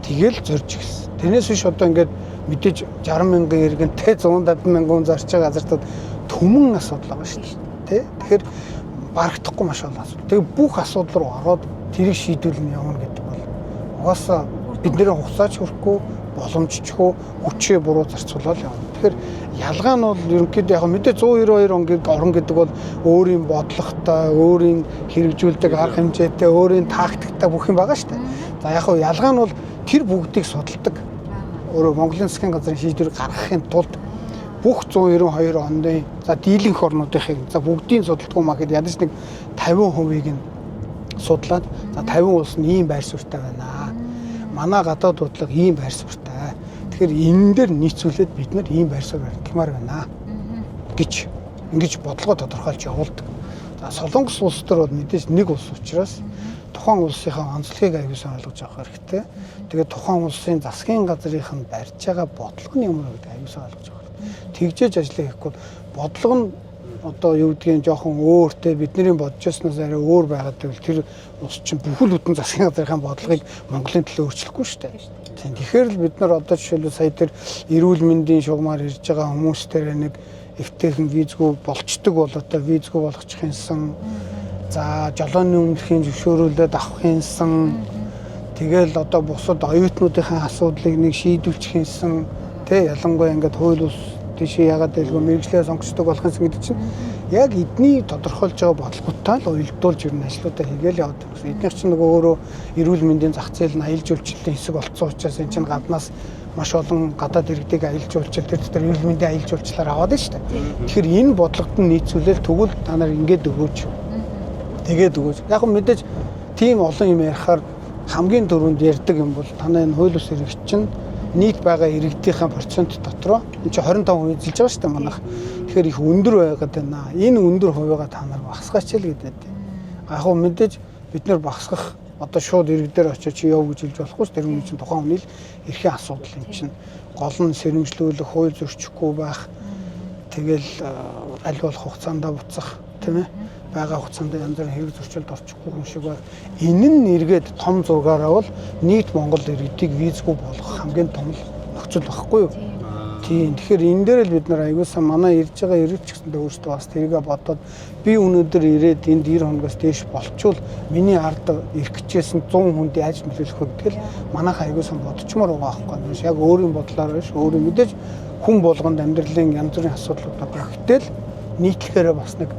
Тэгэл зорж гисэн. Тэрнээс биш одоо ингээд мэдээж 60 мянган иргэнтэй 150 мянган хүн зарч байгаа газартад түмэн асуудал байгаа шүү дээ. Тэ? Тэгэхээр барагдахгүй маш олон асуудал. Тэгээ бүх асуудал руу ороод тэрийг шийдвэрлэн явна гэдэг бол угаасаа бидний хугацаач хүрэхгүй, боломжчгүй, хүчээ буруу зарцуулаад явна. Тэгэхээр ялгаа нь бол ерөнхийдөө яг мэдээ 192 он орон гэдэг бол өөрийн бодлоготой, өөрийн хэрэгжүүлдэг арга хэмжээтэй, өөрийн тактиктай бүх юм байгаа шүү дээ. За яг хөө ялгаа нь бол тэр бүгдийг судалдаг. Өөрөө Монголын засгийн газрын шийдвэр гаргахын тулд бүх 192 онны за дийлэнх орнуудынхыг за бүгдийг судалдаггүй маа гэхэд ядаж нэг 50%-ийг нь судлаад за 50 улс нь ийм байр суурьтай байна. Манай гадаад бодлого ийм байр суурьтай. Тэгэхээр энэ дээр нийцүүлээд бид нар ийм байр суурь баримтламаар байна гэж ингэж бодлогоо тодорхойлж явуулдаг. За Солонгос улс төр бол мэдээж нэг улс учраас тухайн улсынхаа онцлогийг аягүй сайн ойлгож авах хэрэгтэй. Тэгээд тухайн улсын засгийн газрынх нь барьж байгаа бодлого нь ямар вэ гэдэг аягүй сайн ойлгож авах хэрэгтэй. Тэгжээж ажлаа хийхгүй бодлого нь одоо юу гэдгийг жоохон өөртэй бидний бодож байснаас арай өөр байгаад байвал тэр улс чинь бүхэл бүтэн засгийн газрынхаа бодлогыг Монголын төлөө өөрчлөхгүй шүү дээ. Тийм. Тэгэхээр л бид нар одоо жишээлбэл сая тэр эрүүл мэндийн шугамар ирж байгаа хүмүүстээр нэг эвтэйхэн визгүй болчдөг бол одоо визгүй болгочих юмсан. За жолооны өмнөхийн зөвшөөрүүлээд авах юмсан. Тэгэл одоо бусад оюутнуудынхаа асуудлыг нэг шийдвэрлэх юмсан. Тэ ялангуяа ингээд хууль ус тийшээ ягаад дэлгүү мэрэгчлээ сонгочдөг болох юмсан гэдэг чинь яг эдний тодорхойлж байгаа бодлоготой л уялдуулж ер нь ажлуудаа хийгээл яваад байгаа. Эднийх чинь нөгөө өөрөө эрүүл мэндийн зах зээл нь аялал жуулчлалын хэсэг болцсон учраас энэ чинь гаднаас маш олон гадаад иргэдийг аялал жуулчлал тэр дотор эрүүл мэндийн аялал жуулчлалаар аваад байна шүү дээ. Тэгэхээр энэ бодлогод нь нийцүүлэл тэгвэл та нар ингээд өгөөч. Тэгээд өгөөч. Яг нь мэдээж тийм олон юм ярихаар хамгийн түрүүнд ярьдаг юм бол танай энэ хууль бус иргэд чинь нийт байгаа иргэдийнхээ процент дотроо энэ чинь 25% эзэлж байгаа шүү дээ манайх. Тэгэхээр их өндөр байгаад байна. Энэ өндөр хувигаа та нар багасгаач л гэдэг. Яг нь мэдээж бид нар багасгах одоо шууд иргэдээр очиж чи яв гэж хэлж болохгүй шүү. Тэр хүн чинь тухайн хүний л эрхийн асуудал юм чинь. Гол нь сэрэмжлүүлэх, хууль зөрчихгүй байх. Тэгэл аль болох хугацаанд буцах, тийм ээ. Байгаа хугацаанд янз бүрийн хэрэг зөрчилд орчихгүй хүн шиг байх. Энэ нь эргээд том зургаараа бол нийт Монгол иргэдийг визгүй болгох хамгийн том нөхцөл багхгүй юу? Тийм. Тэгэхээр энэ дээр л бид нар аягуулсан манай ирж байгаа иргэд ч гэсэндээ өөрсдөө бас тэрийгэ бодоод би өнөөдөр ирээд энд 90 хоногоос дээш болчвол миний ард ирэх гэжсэн 100 хүнд яаж нөлөөлөх вэ гэдгээл манайх аягуулсан бодчмоор байгаа байхгүй юу? Яг өөрийн бодлоор биш, өөрийн мэдээж хүн болгонд амьдралын янз бүрийн асуудлууд байгаа. Гэтэл нийтлэхээрээ бас нэг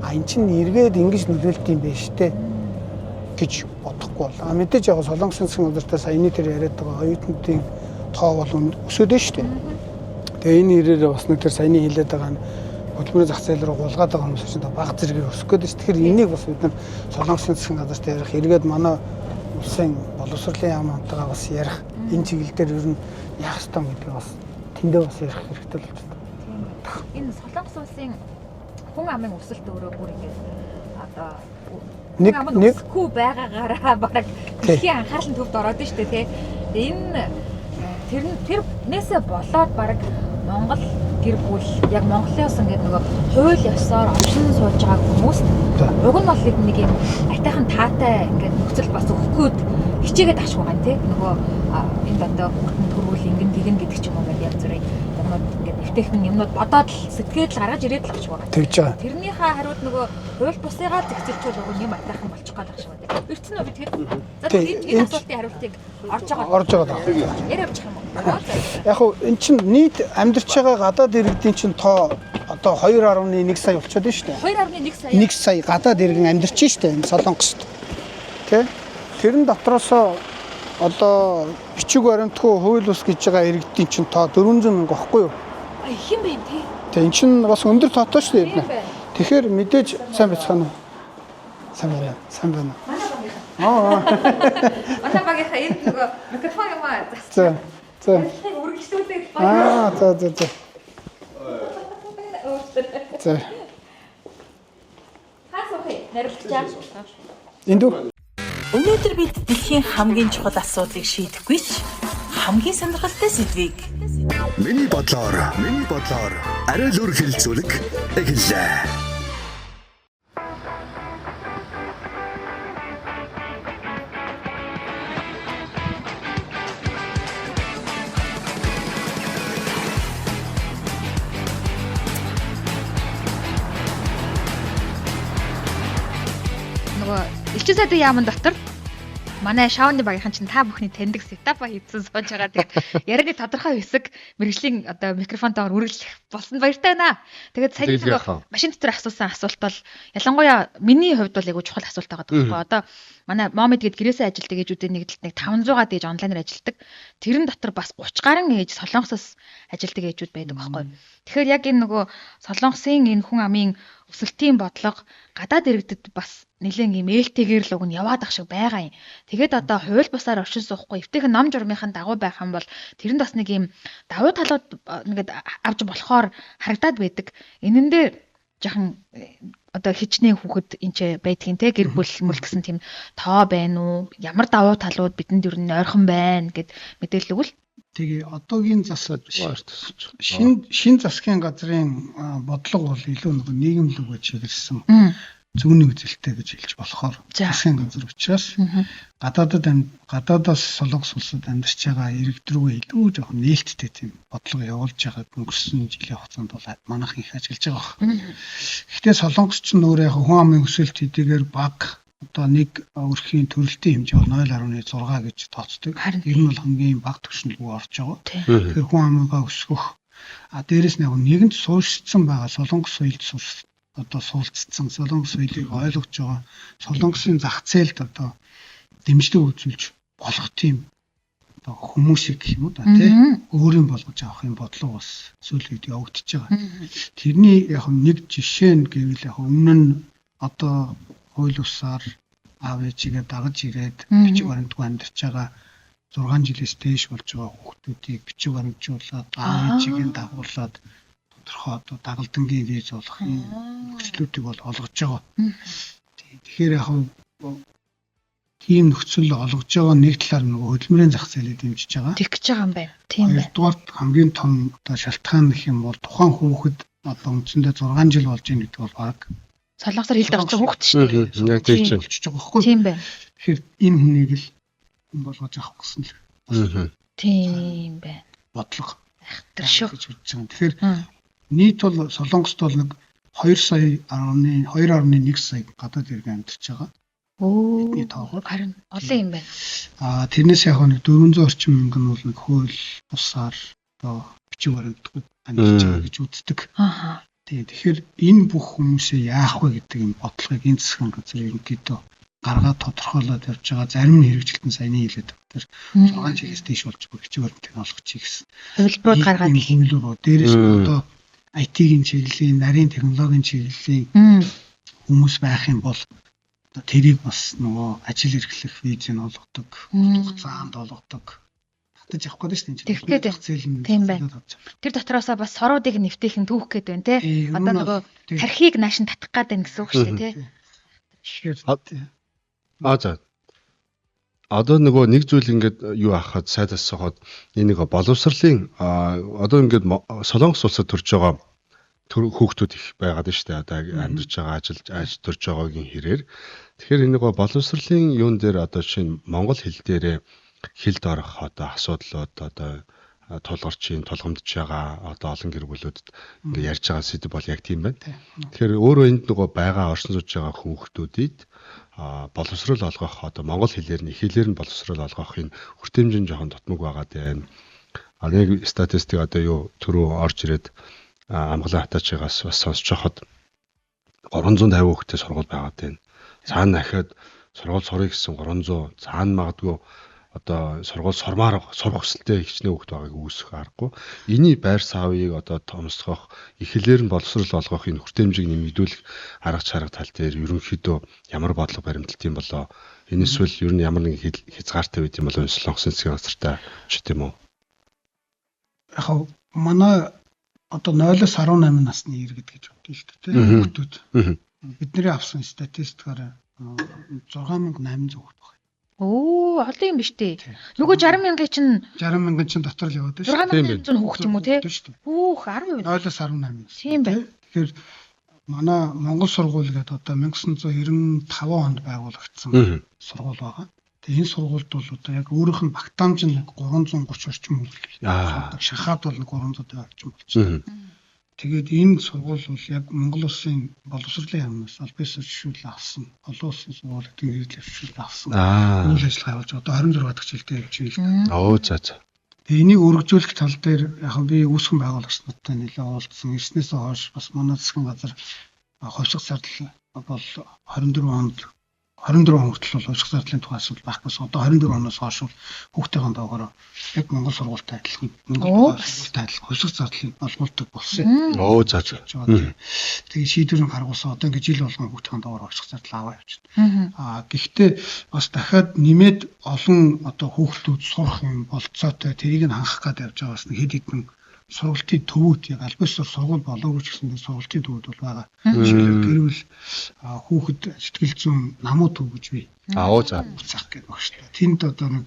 а эн чинь эргээд ингэж нөлөөлт юм байна штэ гэж бодохгүй бол. А мэдээж яг Солонгосын засгийн газартай саяны тэр яриад байгаа оюутнуудын тоо бол өсөөд байна штэ. Тэгээ энэ ирээрээ бас нэг тэр саяны хэлээд байгаа нь хөдөлмөрийн зах зээл рүү гулгаад байгаа хүмүүс чинь баг зэрэг өсөх гээд шүү. Тэгэхээр энийг бас бид нар Солонгосын засгийн газарт ярих, эргээд манай улсын боловсролын яамтайгаа бас ярих, энэ чиглэл дээр ер нь яах ёстой гэдгийг бас тэндээ бас ярих хэрэгтэй л байна. Тийм. Энэ Солонгос улсын хүн амын өсөлт өөрөө бүр ингээд одоо нэг нэг өсөхгүй байгаагаараа бараг дэлхийн анхаарлын төвд ороод нь шүү дээ, тий. Энэ тэрнээсээ болоод бараг Монгол гэр бүл яг Монголын улс ингээд нөгөө хууль ёсоор оршин сууж байгаа хүмүүст уг нь бол нэг юм айтайхан таатай ингээд нөхцөл бас өгөх гээд хичээгээд ашиг байгаа юм тий. Нөгөө энд одоо хүүхдэн төрүүл ингэн тэгэн гэдэг ч юм уу ингээд янз бүрийн юмнууд ингээд эвтэйхэн юмнууд бодоод л сэтгээд л гаргаж ирээд л авчих байгаа. Тэгж байгаа. Тэрнийхээ хариуд нөгөө хууль бусыгаа зэгцэлчүүл уг нь юм айтайхан болчих гол ах шиг байна. Ирсэн үү би тэгэхэд? За энэ асуултын хариултыг орж байгаа. Орж байгаа. Яриа авчих юм уу? Яг хөө эн чинь нийт амьдарч байгаа гадаад иргэдийн чинь тоо одоо 2.1 сая болчиход байна шүү дээ. 2.1 сая. 1 сая гадаад иргэн амьдарч шүү дээ энэ Солонгост. Тэ? Тэрэн дотроосоо одоо бичиг баримтгүй хууль бус гэж байгаа иргэдийн чинь тоо 400 мянга багхгүй юу? А их юм байна тий. Тэ эн чинь бас өндөр тоотой шүү дээ. Тэгэхээр мэдээж сайн байцгаана уу? Сайн байна. Сайн байна. Манай багийнхаа. Манай багийнхаа энд нөгөө микрофон юм аа зассан. За. Үргэлжлүүлээд Аа за за за. За. Хаа суух юм? Нариулчих. Энд үү? Өнөөдөр бид дэлхийн хамгийн чухал асуудлыг шийдэхгүй ч хамгийн сонирхолтой сэдвийг Миний бодлоор арай л өөр хэлцүүлэг эхэллээ. Нөгөө элчин сайдын яамн дотор манай шоуны багийнхан чинь та бүхний таньдаг setup-а хийсэн сууж байгаа. Тэгээд ярианы тодорхой хэсэг мэрэгжлийн одоо микрофонтойгоор үргэлжлэх болсон баяртай байна. Тэгээд сая нөгөө машин дотор асуусан асуулт бол ялангуяа миний хувьд бол айгүй чухал асуулт байгаа байхгүй. Одоо манай Момед гээд гэрээсээ ажилладаг ээжүүдийн нэгдэлт нэг 500-аад ээж онлайнаар ажилладаг. Тэрэн дотор бас 30 гаруй ээж Солонгосоос ажилладаг ээжүүд байдаг байхгүй. Тэгэхээр яг энэ нөгөө Солонгосын энэ хүн амын өсөлтийн бодлого гадаад иргэдэд бас нэлээд юм ээлтэйгээр л уг нь яваад ах шиг байгаа юм. Тэгээд одоо хууль бусаар оршин суухгүй эвтэйхэн ном журмынхаа дагуу байх юм бол тэрэнд бас нэг юм давуу талууд ингээд авч болохоор харагдаад байдаг. Энэн дээр жахан одоо хичнээн хүүхэд энэ ч байдгийн те гэр бүл мөл гэсэн тийм тоо байна уу? Ямар давуу талууд бидэнд ер нь ойрхон байна гэд мэдээлэл өгвөл. Тэгээ одоогийн засаг шин засгийн газрын бодлого бол илүү нэг нийгэм лүгээ чиглэсэн зүүнний үзэлтэй гэж хэлж болохоор засгийн газар учраас гадаадаас Солонгос улсад амьдарч байгаа иргэд рүү илүү жоохон нээлттэй тийм бодлого явуулж байгааг өнгөрсөн жилийн хугацаанд бол манайхан их ажиглаж байгаа баг. Гэхдээ Солонгос ч өөрөө яг хүн амын өсөлт хэдийгээр бага одоо нэг өрхийн төрөлтийн хэмжээ бол 0.6 гэж тооцдог. Тэр нь бол хамгийн бага түвшин рүү орж байгаа. Тэгэхээр хүн амыгаа өсгөх дээрээс нь яг нийгэмд суурьшсан байгаа Солонгос соёлд одоо суулцсан Солонгос соёлыг ойлгож байгаа Солонгосын зах зээлд одоо дэмжлэг үзүүлж болох тийм одоо хүмүүсийг гэх юм уу да тий өөрийн болгож авах юм бодлого бас сүүлийн үед явагдаж байгаа. Тэрний яг нэг жишээ нь гэвэл яг өмнө нь одоо хууль бусаар аав ээжигээ дагаж ирээд бичиг баримтгүй амьдарч байгаа 6 жилээс дээш болж байгаа хүүхдүүдийг бичиг баримтжуулаад аав ээжигээ дагуулад тодорхой одоо дагалдангийн виз олох юм нөхцлүүдийг бол олгож байгаа. Тэгэхээр яг тийм нөхцөл олгож байгаа нэг талаар нөгөө хөдөлмөрийн зах зээлийг дэмжиж байгаа. Тэгж байгаа юм байна. Тийм байна. Хоёрдугаар хамгийн том одоо шалтгаан гэх юм бол тухайн хүүхэд одоо үндсэндээ 6 жил болж байна гэдэг бол баг Солонгосоор хил дагаж байгаа хүүхэд шүү дээ. Яг тийм чинь болчихж байгаа байхгүй. Тийм байна. Тэгэхээр энэ хүнийг л хүн болгож авах гэсэн л. Тийм байна. Бодлого. Тэр шүү. гэж үзэж байгаа. Тэгэхээр нийт бол Солонгост бол нэг 2 сая 2.1 сая гадаад иргэн амьдарч байгаа. Өө. Тоогоор. Харин олон юм байна. Тэрнээс яг нэг 400 орчим мянган бол нэг хууль бусаар одоо бичиг баримтгүй амьдарч байгаа гэж үздэг. Аха. Тийм. Тэгэхээр энэ бүх хүмүүсээ яах вэ гэдэг юм бодлогыг энэ засгийн газар ерөнхийдөө гаргаад тодорхойлоод явж байгаа. Зарим нь хэрэгжилтэн саяны хэлээд тэр 6 жилээс дээш болж байгаа бичиг баримтыг олгочих гэсэн. Хувилбарууд гаргаад хувилбарууд. Дээрээс нь одоо IT-ийн чиглэлийн, нарийн технологийн чиглэлийн хүмүүс байх юм бол одоо тэрийг бас нөгөө ажил эрхлэх визийг олгодог, хугацаанд олгодог. Татаж авах гэдэг шүү дээ. Зах зээл нь тийм байна. Тэр дотроосоо бас соруудыг нэвтэйхэн түүх гээд байна те. Одоо нөгөө тархийг нааш нь татах гээд байна гэсэн үг шүү дээ те. За. Одоо нөгөө нэг зүйл ингээд юу ахад сайд асуухад энэ нэг боловсролын одоо ингээд Солонгос улсад төрж байгаа хүүхдүүд их байгаад нь шүү дээ. Одоо амьдарч байгаа ажил төрж байгаагийн хэрээр. Тэгэхээр энэ нөгөө боловсролын юун дээр одоо жишээ нь монгол хэл дээрээ хилд орох одоо асуудлууд одоо тулгарч ийн тулгамдж байгаа одоо олон гэр бүлүүдэд ингээ ярьж байгаа сэдв бол яг тийм байна. Тэгэхээр өөрөө энд нөгөө байгаа оршин сууж байгаа хүүхдүүдэд боловсрол олгох одоо монгол хэлээр нь хэлээр нь боловсрол олгох энэ хүртээмж нь жоохон дутмаг байгаа даа. Нэг статистик одоо юу түрүү орж ирээд амгалан хатаачигаас бас сонсож байхад 350 хүүхэдтэй сургууль байгаад байна. Цаана дахиад сургууль сурыг гэсэн 300 цаана магадгүй одоо сургууль сурмаар сурах хүсэлтэй хичнээн хүүхэд байгааг үүсэх аргагүй. Эний байр савыг одоо томсгох, эхлэлээр нь боловсрол олгох энэ хүртээмжийг нэмэгдүүлэх арга чарга тал дээр ерөнхийдөө ямар бодлого баримталт юм болоо? Энэ эсвэл ер нь ямар нэгэн хязгаартай байд юм болоо Солонгосын засгийн газартай ч гэдэм үү? Яг манай одоо 0-аас 18 насны иргэд гэж бодъё л дээ, хүүхдүүд. Бидний авсан статистикаар 6800 хүүхэд байна. Өө, олон юм биш үү? Нөгөө 60 мянган чинь 60 мянган чинь дотор л яваад байна шүү 6800 хүүхд юм уу те? дээ. Шүү дээ. Хүүх 10%. 0-18. Тийм байна. Тэгэхээр манай Монгол сургууль гэдэг одоо 1995 онд байгуулагдсан сургууль байгаа. Тэгээ энэ сургуульд бол одоо яг өөрийнх нь багтаамж нь 330 орчим хүүхэд. Шахаад бол 350 орчим болчихсон. Тэгээд энэ сургууль бол яг Монгол улсын боловсролын яамнаас аль биесээр зөвшөөрлөө авсан. Олон улсын сургууль гэдэг хэрэглээ зөвшөөрлөө авсан. Үйл ажиллагаа явуулж одоо 26 дахь жилдээ явж байна л да. Оо за за. Тэгээ энийг өргөжүүлэх тал дээр яг би үүсгэн байгуулагч нартай нэлээд уулзсан. Ирснээсээ хойш бас манай засгийн газар хувьсах зардал бол 24 онд 24 он хүртэл бол хувьсах зардлын тухай асуудал байхгүйсэн. Одоо 24 оноос хойш бол хүүхдийн доогоор яг Монгол сургуультай адилхан Монгол сургуультай адилхан хувьсах зардлыг олгуулдаг болсон юм. Оо за за. Тэгээ шийдвэр нь гаргуулсан. Одоо ингээд жил болгон хүүхдийн доогоор хувьсах зардал аваа явчихна. Аа гэхдээ бас дахиад нэмээд олон одоо хүүхдүүд сурах юм болцоотой тэрийг нь хангах гээд явж байгаа бас нэг хэд хэдэн сургалтын төвүүд яг аль биесээр сургууль болоогүй ч гэсэн сургалтын төвүүд бол байгаа. Жишээлбэл гэрвэл хүүхэд сэтгэл зүйн намуу төв гэж бий. Аа за. Уцах гэдэг багш та. Тэнд одоо нэг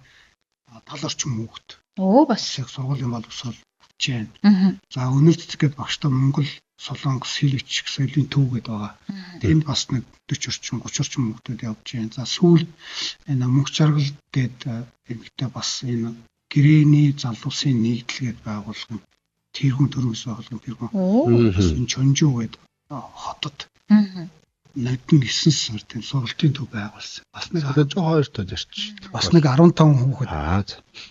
70 орчим хүүхэд. Өө бас яг сургуулийн боловсрол авч байна. За өнөр цэцэг гэдэг багштай Монгол Солонгос хэл бичих соёлын төв гэдэг байгаа. Тэнд бас нэг 40 орчим 30 орчим хүүхдүүд явж байна. За сүүлд энэ мөнх жаргал гэдэг эмэгтэй бас энэ гэрээний залуусын нэгдэл гэдэг байгууллага тэрхүүн төрөөс байгуулгын тэрхүүн. Энэ Чонжуу гэдэг хотод нодон 9 сар тийм сургалтын төв байгуулсан. Бас нэг 102 тод ярьчих. Бас нэг 15 хүүхэд.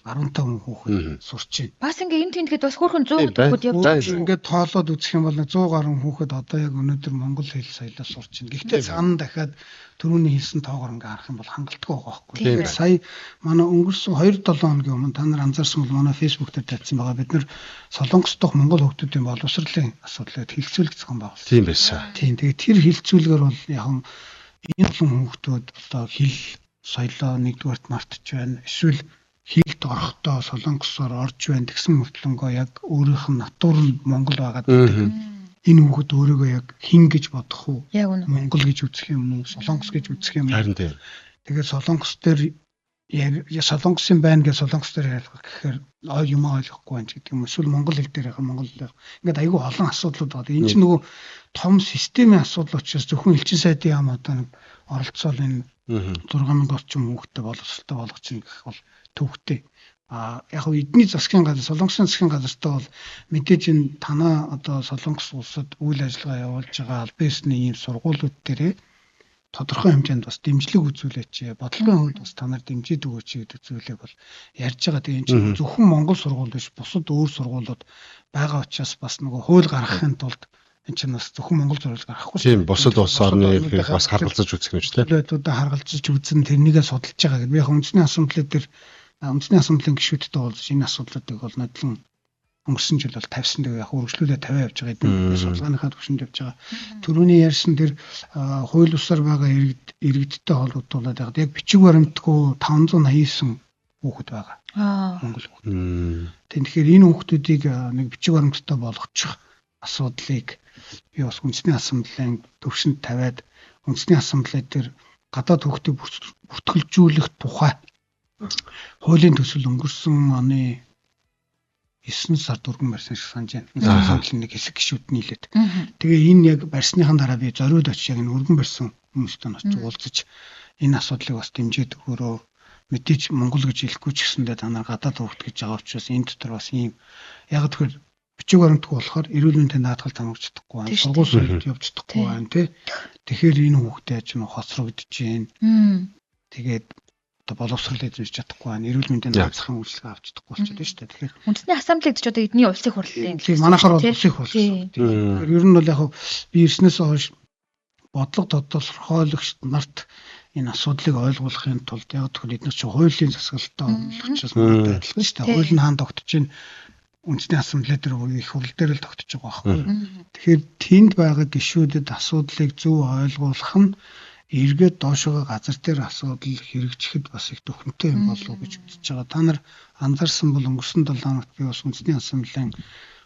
15 хүүхэд сурч байна. Бас ингээ энэ тентгээд бас хөөрхөн 100 хүүхэд явж байна. Ингээд тоолоод үзэх юм бол 100 гаруй хүүхэд одоо яг өнөөдөр монгол хэл соёлоо сурч байна. Гэхдээ цаана дахиад түрүүний хэлсэн тоогоор ингээ харах юм бол хангалтгүй байгаа байхгүй. Тэгэхээр сая манай өнгөрсөн 2-7 хоногийн өмнө та нар анзаарсан бол манай Facebook дээр тавьсан байгаа. Бид нар Солонгос дахь монгол хүүхдүүдийн боловсролын асуудлыг хэлцүүлэг зохион байгуулсан. Тийм байсан. Тийм. Тэгээ тэр хэлцүүлгээр бол яг энэ олон хүүхдүүд одоо хэл соёлоо нэгдүгээрт мартаж байна. Эсвэл хэлд орохдоо солонгосоор орж байна тэгсэн мөртлөнгөө яг өөрийнх нь натур нь монгол байгаад байдаг. Энэ хүүхэд өөрийгөө яг хэн гэж бодох уу? Яг үнэ. Монгол гэж үзэх юм уу? Солонгос гэж үзэх юм уу? Харин тийм. Тэгээд солонгос дээр солонгосын байна гэж солонгос дээр ярих гэхээр юм ойлгохгүй байна ч гэдэг юм. Эсвэл монгол хэл дээр ярих монгол ингээд айгүй олон асуудлууд байна. Энэ чинь нөгөө том системийн асуудал учраас зөвхөн элчин сайдын яам одоо нэг оролцоол энэ 6000 орчим хүүхэдтэй боловсролтой болгох чинь гэх бол төвхтэй. А яг нь эдний засгийн газар Солонгосын засгийн газартай бол мэдээж энэ танаа одоо Солонгос улсад үйл ажиллагаа явуулж байгаа албан ёсны ийм сургуулиуд дээрээ тодорхой хэмжээнд бас дэмжлэг үзүүлээч, бодлогын хувьд бас та нар дэмжиж өгөөч гэдэг зүйлийг бол ярьж байгаа. Тэгээ энэ чинь зөвхөн Монгол сургууль биш, бусад өөр сургуулиуд байгаа учраас бас нөгөө хууль гаргахын тулд энэ чинь бас зөвхөн Монгол сургууль гаргахгүй. Тийм, бусад улс орны эрхийг бас харгалзаж үзэх юм шүү дээ. Зүйлүүдээ харгалзаж үзэн тэрнийгээ судалж байгаа гэдэг. Би яг үндэсний ассамблей дээр үндэсний ассамблийн гишүүдтэй уулзаж энэ асуудлуудыг бол нодлон өнгөрсөн жил бол тавьсан. Тэгээ яг үргэлжлүүлээ 50 явж байгаа. Эдний судалгааныхаа түвшинд явж байгаа. Төрөний ярьсан тэр хууль бусаар байгаа иргэдтэй холбогдуулаад яг бичиг баримтгүй 589 хүүхэд байгаа. Монгол хүүхэд. Тэгэхээр энэ хүүхдүүдийг нэг бичиг баримттай болгочих асуудлыг би бас үндэсний ассамблеийн төвшөнд тавиад үндэсний ассамблей дээр гадаад хүүхдийг бүртгэлжүүлэх тухай хуулийн төсөл өнгөрсөн оны 9 сард өргөн барьсан шиг санаж байна. Ассамблийн нэг хэсэг гишүүд нийлээд. Тэгээ энэ яг барьсныхан дараа би зориуд очиж яг энэ өргөн барьсан хүмүүстэй нь очиж уулзаж энэ асуудлыг бас дэмжиж өгөөрөө мэдээж Монгол гэж хэлэхгүй ч гэсэндээ та нар гадаад хүүхд гэж байгаа учраас энэ дотор бас ийм яг тэгэхээр бичиг баримтгүй болохоор эрүүл мэндийн даатгал хамгаалж чадахгүй байна. Сургууль суралт явж чадахгүй байна тий. Тэгэхээр энэ хүүхдээ чинь хоцрогдож байна. Тэгээд одоо боловсрол эзэмшиж чадахгүй байна. Эрүүл мэндийн даатгалын үйлчилгээ авч чадахгүй болчиход байна шүү дээ. Тэгэхээр үндэсний ассамблей гэж одоо эдний улсын хурлын. Тийм, манайхаар бол улсын хурл. Тэгэхээр ер нь бол яг би ирснээс хойш бодлого тодорхойлогч нарт энэ асуудлыг ойлгуулахын тулд яг тэгэхээр эдгээр чинь хуулийн засаглалтай учраас манайтай адилхан шүү дээ. Хууль нь хаан тогтож байна. Үндэсний ассамблей дээр буюу их хурл дээр л тогтож байгаа байхгүй. Тэгэхээр тэнд байгаа гишүүдэд асуудлыг зөв ойлгуулах нь эргээд доошогоо газар дээр асуудал хэрэгжихэд бас их төхөнтэй юм болов уу гэж үзэж байгаа. Та нар анзаарсан бол өнгөрсөн 7 хоногт би бас үндэсний ассамблеийн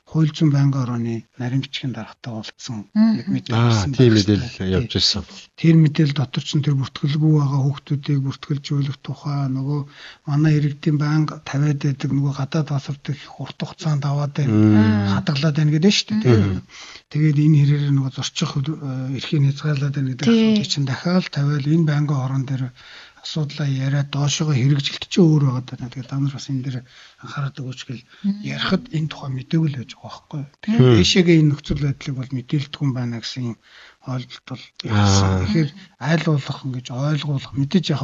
Хууль зүйн байнгын орооны нарийн бичгийн даргатай уулзсан нэг мэдээлэл Аа, тийм мэдээлэл явж ирсэн. Тэр мэдээлэл дотор чинь тэр бүртгэлгүй байгаа хүүхдүүдийг бүртгэлжүүлэх тухай, нөгөө манай иргэдийн байнга тавиад байдаг нөгөө гадаад боловсрдог их урт хугацаанд аваад байна, хадгалаад байна гэдэг нь шүү дээ. Тэгээд энэ хэрээр нөгөө зорчих эрхийг хязгаарлаад байна гэдэг асуудлыг чинь дахиад тавиал энэ байнгын орон дээр асуудлаа яриад доошогоо хэрэгжилт чинь өөр байгаа даа. Тэгээд та нар бас энэ дээр анхаарал өгөөч гэл ярихад энэ тухай мдээгүй л байж байгаа байхгүй. Тэгэхээр дээшээгээ энэ нөхцөл байдлыг бол мэдээлдэггүй юм байна гэсэн юм ойлголт бол явсан. Тэгэхээр айл болох ингэж ойлгуулах мэдээж яг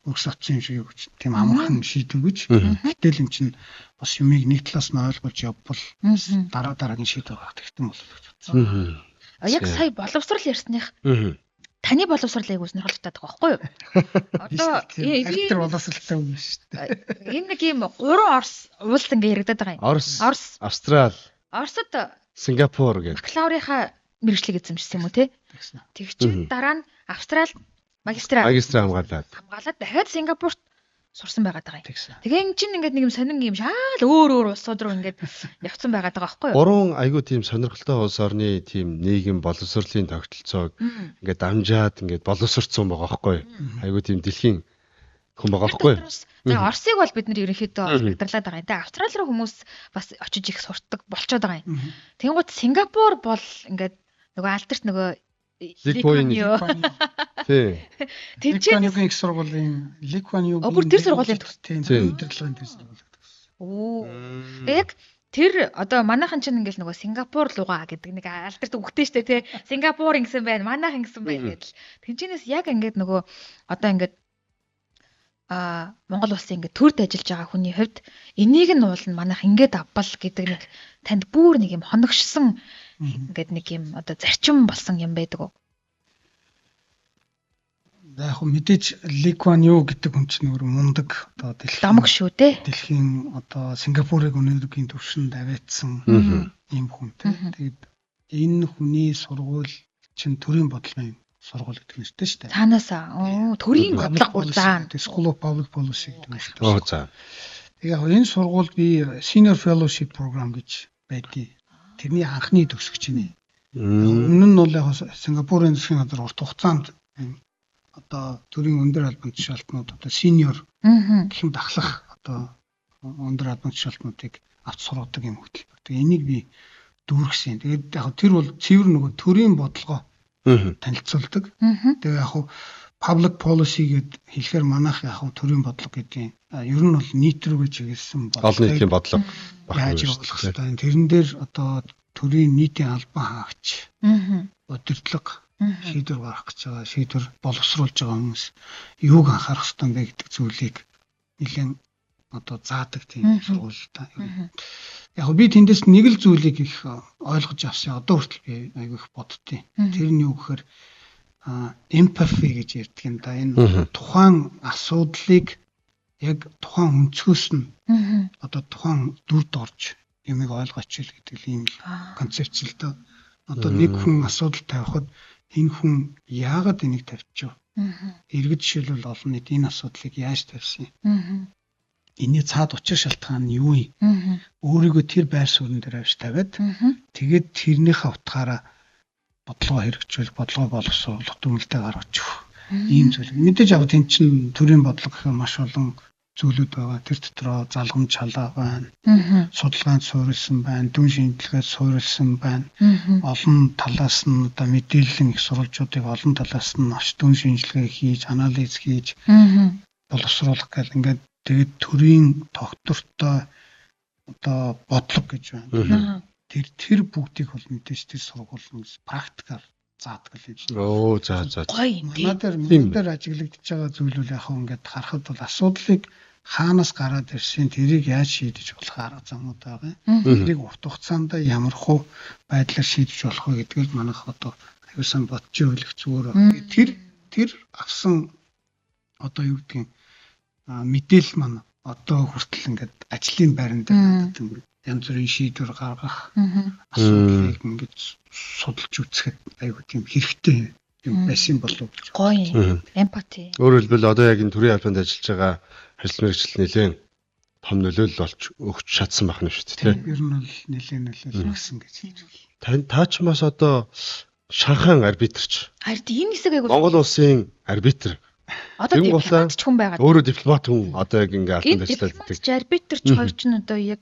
өгс авсан юм шиг юу гэж тийм амархан шийдвэр гэж. Гэтэл эн чинь бас юмыг нэг талаас нь ойлгуулж явбал дараа дараагийн шийдвэр гаргах хэрэгтэй болов гэж бодсон. Яг сая боловсрал ярьсных таны боловсрал айгуу сонирхолтой байгаа байхгүй юу? Одоо тэр боловсралтай юм шүү дээ. Энэ нэг юм гурван Орос улс ингээ яригадаад байгаа юм. Орос, Австрал, Оросод Сингапур гэх. Бакалаврынхаа мэргэжлийг эзэмшсэн юм уу те? Тэг чинь дараа нь Австрал магистра хамгаалаад. Хамгаалаад дахиад Сингапурт сурсан байгаад байгаа юм. Тэгээ эн чинь ингээд нэг юм сонин юм шаал өөр өөр улсууд руу ингээд явцсан байгаад байгаа байхгүй юу? Гурван айгүй тийм сонирхолтой улс орны тийм нийгэм боловсролын тогтолцоог ингээд дамжаад ингээд боловсрцсан байгаа байхгүй юу? Айгүй тийм дэлхийн хүн байгаа байхгүй юу? За Оросыг бол бид нар ерөнхийдөө хадгалаад байгаа юм. Тэгээ Австрали руу хүмүүс бас очиж их суртдаг болчоод байгаа юм. Тэнгууд Сингапур бол ингээд нөгөө алдарт нөгөө Ли Куан Ю. Тий. Ли Куан Югийн их сургуулийн Ли Куан Югийн бүр тэр сургуулийн тийм удирдлагын тэр сургууль гэсэн. Оо. Яг тэр одоо манайхан чинь ингээл нөгөө Сингапур лугаа гэдэг нэг алдарт үгтэй штэ тий. Сингапур ингэсэн байна, манайхан ингэсэн байна гэдэл. Тэнчэнээс яг ингээд нөгөө одоо ингээд Монгол улсын ингээд төрд ажиллаж байгаа хүний хувьд энийг нь уул нь манайх ингээд авбал гэдэг нэг танд бүр нэг юм хоногшсон ингээд нэг юм одоо зарчим болсон юм байдаг уу? За яг мэдээж Ли Куан Ю гэдэг хүн чинь өөр мундаг одоо дэлхийн дамаг шүү дээ. Дэлхийн одоо Сингапурыг өнөөдрийн түвшинд аваадсан ийм хүн тий. Тэгээд энэ хүний сургууль чинь төрийн бодлогын сургууль гэдэг нэртэй шүү дээ. Цаанаасаа төрийн бодлого заана. School of Public Policy гэдэг нэртэй. Оо за. Тэгээ яг энэ сургуульд би Senior Fellowship Program гэж байдгийг. Тэрний анхны төгсөгч нэ. Өмнө нь бол яг Сингапурын засгийн газар урт хугацаанд одоо төрийн өндөр албан тушаалтнууд одоо senior гэх юм дахлах одоо өндөр албан тушаалтнуудыг авч сургадаг юм хөтөлбөр. Тэгээ энийг би дүүргэсэн. Тэгээд яг тэр бол цэвэр нөгөө төрийн бодлогоо танилцуулдаг. Тэгээ яг public policy гэд хэлэхээр манайх яг төрийн бодлого гэдгийг ер нь бол нийт рүүгээ чиглэсэн бодлого. Олон нийтийн бодлого яаж явуулах хэрэгтэй. Тэрэн дээр одоо төрийн нийтийн албан хаагч, удирдлага шийдвэр гаргах гэж байгаа, шийдвэр боловсруулж байгаа хүмүүс юуг анхаарах ёстой юм бэ гэдэг зүйлийг нэлээд одоо заадаг тийм сургууль л та. Яг би тэндээс нэг л зүйлийг их ойлгож авсан. Одоо хүртэл би айгүй их боддیں۔ Тэр нь юу гэхээр empathy гэж ярьдаг юм да. Энэ тухайн асуудлыг яг тухайн өнцгөөс нь одоо тухайн дүрд орж юмыг ойлгооч ил гэдэг ийм л концепц л дөө. Одоо нэг хүн асуудал тавихад энэ хүн яагаад энийг тавьчихв? Иргэд жишээлбэл олон нийт энэ асуудлыг яаж тавьсан юм? Энэний цаад учир шалтгаан нь юу юм? Өөрийгөө тэр байр суурин дээр авч тавиад тэгээд тэрнийхээ утгаараа бодлогоо хэрэгжүүлэх, бодлогоо боловсруулах, дүгнэлтээ гаргаж өгөх ийм зүйл. Мэдээж яг тэнд чинь төрийн бодлого гэхээр маш олон зүйлүүд байгаа. Тэр дотроо залгамж чалаа байна. Судалгаанд суурилсан байна, дүн шинжилгээд суурилсан байна. Олон талаас нь одоо мэдээллийн их сурвалжуудыг олон талаас нь авч дүн шинжилгээ хийж, анализ хийж боловсруулах гэл ингээд тэгээд төрийн тогтвортой одоо бодлого гэж байна. Тэр бүгдийг бол мэдээж тэр сургууль нь практикаар заадаг л юм шиг. Оо за за. Гоё юм тий. Манай дээр ажиглагдчихж байгаа зүйл бол яг ингээд харахад бол асуудлыг хаанаас гараад ирсэн тэрийг яаж шийдэж болох арга замууд байгаа юм. Тэрийг урт хугацаанд ямар хуу байдлаар шийдэж болох вэ гэдгийг манайх одоо аюулсан бодож явах зүгээр байна. Тэр авсан одоо юу гэдгийг мэдээлэл маань одоо хүртэл ингээд ажлын байран дээр надад ингээд янз бүрийн шийдвэр гаргах асуудлыг ингээд судалж үзэхэд айгүй тийм хэрэгтэй юм байсан болов гэж. Гоё юм. Эмпати. Өөрөөр хэлбэл одоо яг энэ төрийн албанд ажиллаж байгаа ажил мэргэжил нэлээд том нөлөөлөл болж өгч чадсан байх нь шүү дээ, тий. Ер нь бол нэлээд нөлөөлөл өгсөн гэж хэлж байна. Тань та ч бас одоо Шанхайн арбитрч. Харин энэ хэсэг айгу Монгол улсын арбитр. Одоо Тэнгуүлээ дипломат ч хүн байгаа. Өөрөө дипломат хүн одоо яг ингээ албанд Энэ ажиллаад дипломат байдаг. ч арбитр ч хоёр ч нь одоо яг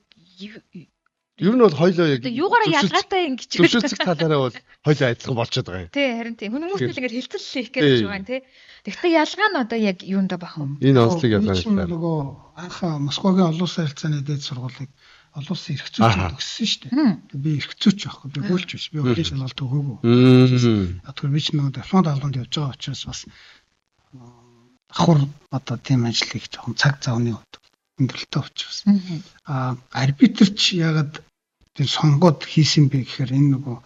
Ер нь бол хоёлоо яг одоо юугаараа ялгаатай ингэж зөвшөлдсөх талаараа бол хоёлоо адилхан болчиход байгаа юм. Тий, харин тий. Хүмүүс Тэгэхээр- л ингээд хэлцэл хийх гэж байгаа юм тий. Тэгвэл ялгаа нь одоо яг юунд бах вэ? Энэ онцлог ялгаа Би чинь нь. нөгөө анх Москвагийн олон улсын харилцааны дээд сургуулийг олон улсын эрх зүйч төгссөн шүү дээ. Би эрх зүйч байхгүй, би хуульч биш. Би хулийн шалгалт өгөөгүй. Тэгэхээр би чинь нөгөө дипломат албанд явж байгаа учраас бас давхар одоо тийм ажлыг жоохон цаг завны хувьд өндөрлөлтөө учраас. Аа арбитрч ягаад тийм сонгоод хийсэн бэ гэхээр энэ нөгөө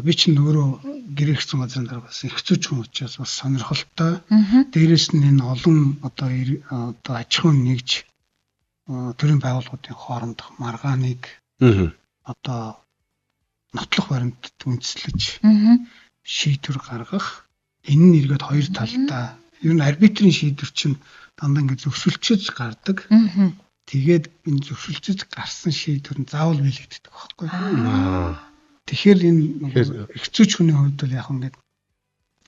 би чинь өөрөө гэрээ хэрэгцсэн газрын дарга бас эрх зүйч хүн учраас бас сонирхолтой. Дээрээс нь энэ олон одоо одоо аж ахуйн нэгж төрийн байгууллагуудын хоорондох маргааныг одоо нотлох баримтад үндэслэж шийдвэр гаргах. Энэ нь эргээд хоёр талдаа. Ер нь арбитрийн шийдвэр чинь дандаа ингээд зөвшөлтсөж гардаг. Тэгээд энэ зөвшөлтсөж гарсан шийдвэр нь заавал биелэгддэг байхгүй. Тэгэхээр энэ эрх зүйч хүний хувьд бол яг ингээд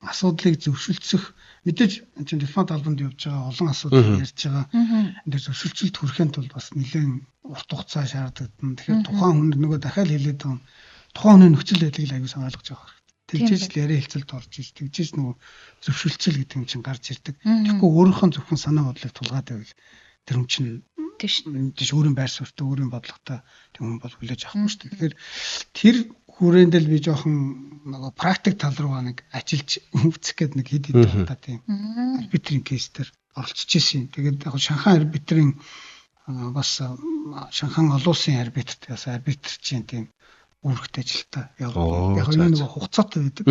асуудлыг зөвшөлтсөх мэдээж энэ чинь дипломат албанд явж байгаа олон асуудал ярьж байгаа. Энэ дээр зөвшөлтсөлд хүрэхин тулд бас нэлээд урт хугацаа шаардлагатай. Тэгэхээр тухайн хүн нөгөө дахиад хэлээд байгаа юм. Тухайн хүний нөхцөл байдлыг л аягүй сайн ойлгож авах хэрэгтэй. Тэгжээж л яриа хэлцэлд орж иж тэгжээж нөгөө зөвшөлтсөл гэдэг юм чинь гарч ирдэг. Тэгэхгүй өөрийнхөө зөвхөн санаа бодлыг тулгаад байвал тэр хүн чинь Тийш. тийш өөрийн байр суурьтай өөрийн бодлоготой тийм хүн бол хүлээж авахгүй шүү дээ. Тэгэхээр тэр хүрээнд л би жоохон нөгөө практик тал руугаа нэг ажиллаж үзэх гээд нэг хэд хэдэн удаа тийм арбитрийн кейс дээр оролцож ирсэн. Тэгээд яг Шанхай арбитрийн бас Шанхай олон улсын арбитрт бас арбитрчийн тийм үүрэгтэй ажилтаа Оо, явдаг. Яг за, энэ за. нөгөө хугацаатай байдаг.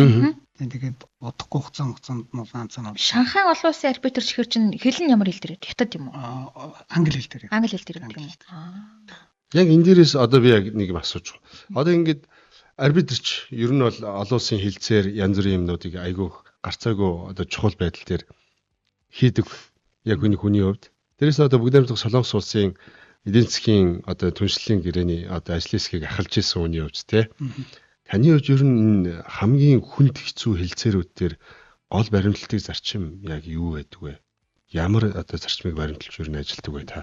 Тийм тэгээд удахгүй хугацаа хугацаанд нь бол ганц нь Шанхай олон улсын арбитр чихэр чинь хэл нь ямар хэл дээр вэ? Хятад юм уу? англи хэл дээр. Англи хэл дээр гэдэг юм Англи уу? Аа. Яг энэ дээрээс одоо би яг нэг юм асууж байгаа. Одоо ингээд арбитрч ер нь бол олон улсын хилцээр янз бүрийн юмнуудыг айгүй гарцаагүй одоо чухал байдал дээр хийдэг яг хүний хүний хувьд. Дээрээс нь одоо бүгд найрамдах Солонгос улсын эдийн засгийн одоо түншлэлийн гэрээний одоо ажлын хэсгийг ахалж исэн хүний хувьд те. Таны хувьд ер нь энэ хамгийн хүнд хэцүү хилцээрүүд дээр гол баримтлалыг зарчим яг юу байдаг вэ? Ямар одоо зарчмыг баримталж ер нь ажилладаг вэ та?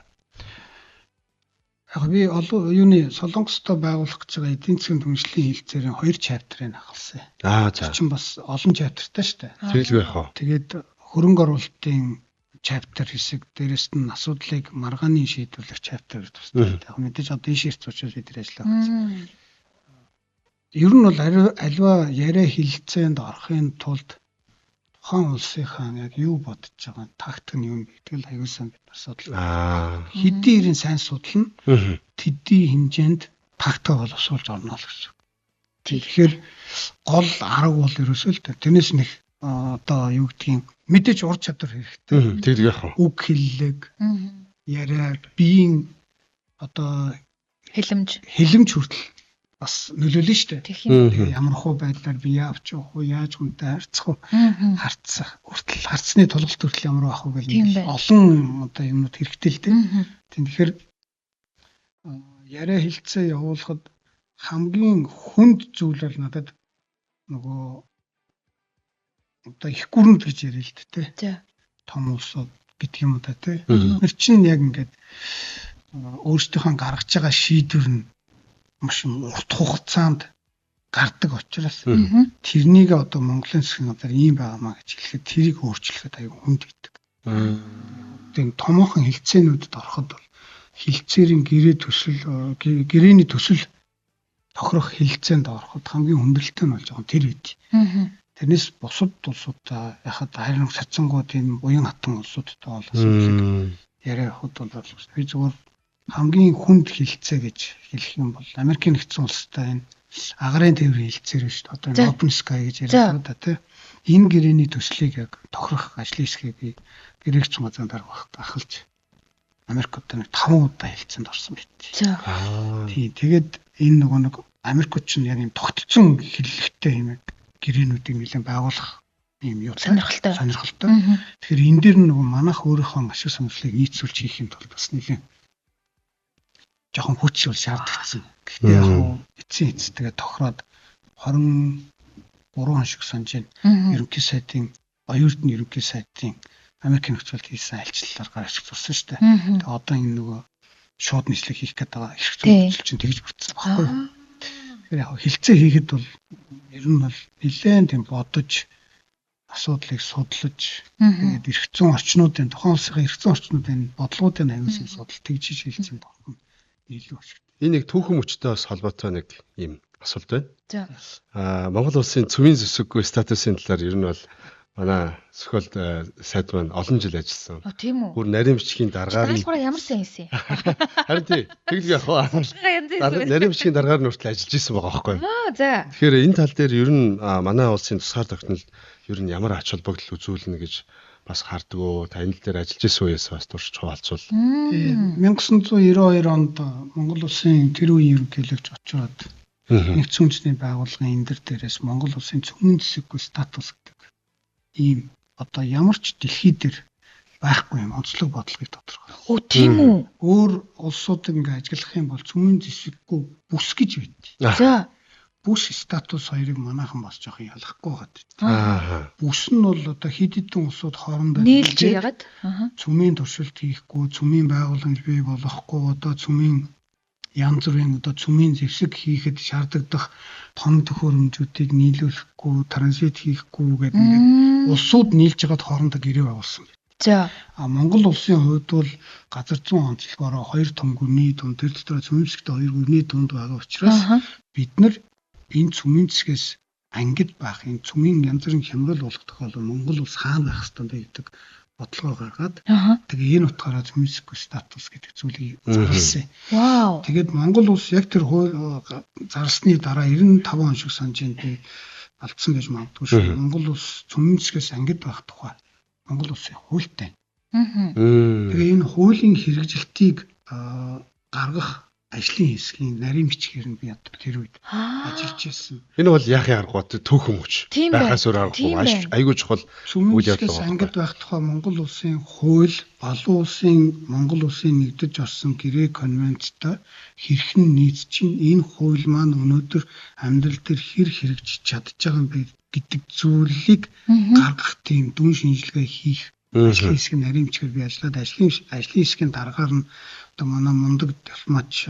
Яг би олон юуны Солонгостой байгуулах гэж байгаа эдийн засгийн түншлэлийн хилцээрийн хоёр чаптерыг ахалсан. Аа за. Тэр чинь бас олон чаптертай шүү дээ. Тэрэлгүй яах вэ? Тэгээд хөрөнгө оруулалтын чаптер хэсэг дээрэс нь асуудлыг маргааны шийдвэрлэх чаптер гэж тустай. Яг мэдээж одоо ийш ирц учраас бид нар ажиллах гэсэн. Ер нь бол аливаа яриа хилцээнд орохын тулд тухайн улсынхаа яг юу бодож байгаа нь тактик нь юу юм бэ гэдэг л аюул сан бид нар судлаа. Хэдий ирэн сайн судлана тэдний хэмжээнд тактик боловсруулж орно л гэсэн. Тэгэхээр гол арга бол ерөөсөө л тэрнээс нэг одоо юу гэдгийг мэдээж ур чадвар хэрэгтэй. Тэгдэг яах вэ? Үг хэллэг, яриа, биеийн одоо Хэлэмж. хэлэмж хүртэл бас нөлөөлнө шүү дээ. Тэгэх юм. Тэгээ ямар хуу байдлаар бие авч явах уу, яаж хүнтэй харьцах уу, харцах хүртэл харцны тулгалт хүртэл ямар байх уу Тийм гэл байна. олон одоо юмнууд хэрэгтэй л дээ. Тийм тэгэхээр яриа хэлцээ явуулахад хамгийн хүнд зүйл бол надад нөгөө одоо их гүрэнд гэж яриа л дээ, тэ. За. Том улсууд гэдэг юм да тэ. Тэр чинь яг ингээд өөрсдийнхөө гаргаж байгаа шийдвэр нь маш урт хугацаанд гардаг учраас тэрнийг одоо Монголын засгийн газар ийм байгаамаа гэж хэлэхэд тэрийг өөрчлөхөд аюу хүнд байдаг. Тийм томоохон хилцээнүүдэд ороход бол хилцээрийн гэрээ төсөл гэрээний төсөл тохирох хилцээнд ороход хамгийн хүндрэлтэй нь бол жоохон тэр үед. Тэрнээс бусад улсуудаа яхад харин цацсангуу тийм буян хатан улсуудтай бол асуудлыг яриа явахд бол би зүгээр хамгийн хүнд хилцээ гэж хэлэх юм бол Америкийн нэгдсэн улстай энэ агарын тээврийн хилцээр биш одоо энэ Open Sky гэж яриад байгаа да тий. Энэ гэрээний төслийг яг тохирох ажлын хэсгийг би гэрэгч газрын дарга багт ахалж Америк одоо нэг 5 удаа хилцээнд орсон байт. За. Тий, тэгээд энэ нөгөө нэг Америкууд ч яг юм тогтцсон хэллэгтэй юм гэрээнүүдийг нэлээд байгуулах юм юу Сонирхолтой. Сонирхолтой. Тэгэхээр энэ дээр нөгөө манайх өөрийнхөө ашиг сонирхлыг нийцүүлж хийхин тулд бас нэлээд жоохон хүч бол шаардагдсан. Гэхдээ яг хуу эцсийн эц тэгээ тохироод 23 он шиг санаж байна. Ерөнхий сайдын оюун ерөнхий сайдын Америк нөхцөлд хийсэн альчлалаар гар ашиг зурсан шүү дээ. Тэгээ одоо энэ нөгөө шууд нийслэг хийх гээд байгаа эрх зүйн чинь тэгж бүрдсэн байхгүй юу? Тэгэхээр яг хилцээ хийхэд бол ер нь бол нэлээд тийм бодож асуудлыг судлаж тэгээд эрх зүйн орчнуудын тухайн улсын эрх зүйн орчнуудын бодлогоодын аюулсан судал тэгж хэлсэн байх нь илүү ашигтай. Энэ нэг түүхэн мөчтэй бас холбоотой нэг юм асуулт байна. За. Монгол улсын цөмийн зэвсэггүй статусын талаар ер нь бол манай Сөхөлд сайд маань олон жил ажилласан. Тийм үү? Бүр нарийн бичгийн даргаар нь Даалгавраа ямар сайн хийсэн юм? Харин тий, тэгэл яг хаа. Нарийн бичгийн даргаар нь хүртэл ажиллаж исэн байгаа байхгүй юу? За. Тэгэхээр энэ тал дээр ер нь манай улсын тусгаар тогтнолд ер нь ямар ач холбогдол үзүүлнэ гэж бас хардгуу. Та энэ тал дээр ажиллаж исэн үеэс бас туршиж хуваалцвал. 1992 онд Монгол улсын тэр үеийн ерөнхийлөгч очроод Нэгдсэн үндэсний байгууллагын энэ дээрээс Монгол улсын цөмийн зэвсэггүй статус гэдэг ийм одоо ямар ч дэлхий дээр байхгүй юм онцлог бодлогыг тодорхойлсон. Оо тийм үү? Өөр улсуудыг ингээ ажиглах юм бол цөмийн зэвсэггүй бүс гэж байд. За. Бүс статус хоёрыг манайхан бас жоохон ялахгүй байгаа. Бүс нь бол одоо хэд хэдэн улсууд хоорондоо нийлж яагаад цөмийн туршилт хийхгүй, цөмийн байгууламж бий болохгүй, одоо цөмийн янз бүрийн одоо цөмийн зэвсэг хийхэд шаардлагадах том төхөөрөмжүүдийг нийлүүлэхгүй, транзит хийхгүй гэдэг ингээд улсууд нийлж байгаад хоорондоо гэрээ байгуулсан байна. За. А Монгол улсын хувьд бол газар зүүн онцлогоороо хоёр том гүрний дунд, тэр дотор цөмийн зэвсэгтэй хоёр гүрний дунд байгаа учраас бид нар энэ цөмийн зэвсгээс ангид байх, энэ цөмийн янз бүрийн хямрал болох тохиолдолд Монгол улс хаана байх ёстой бэ гэдэг бодлогоо гаргаад тэгээ энэ утгаараа цөмийн зэвсэггүй статус гэдэг зүйлийг зарласан. Вау. Тэгээд Монгол улс яг тэр хууль зарлсны дараа 95 он шиг санаж байна би алдсан байж магадгүй шүү. Монгол улс цөмийн зэвсгээс ангид байх тухай Монгол улсын хуультай. Тэгээ энэ хуулийн хэрэгжилтийг гаргах ажлын хэсгийн нарийн бичгээр нь би одоо тэр үед ажиллаж байсан. Энэ бол яах аргагүй түүхэн мөч байхаас өөр аргагүй. Айгүй чухал үйл явдал байна. Ангид байх тухай Монгол улсын хууль, олон улсын Монгол улсын нэгдэж орсон гэрээ конвенцтой хэрхэн нийцэж чинь энэ хууль маань өнөөдөр амьдрал дээр хэр хэрэгжиж чадж байгаа юм бэ гэдэг зүйлийг гаргах тийм дүн шинжилгээ хийх ажлын хэсгийн нарийн бичгээр би ажиллаад ажлын хэсгийн дараагаар нь одоо манай мундаг дипломатч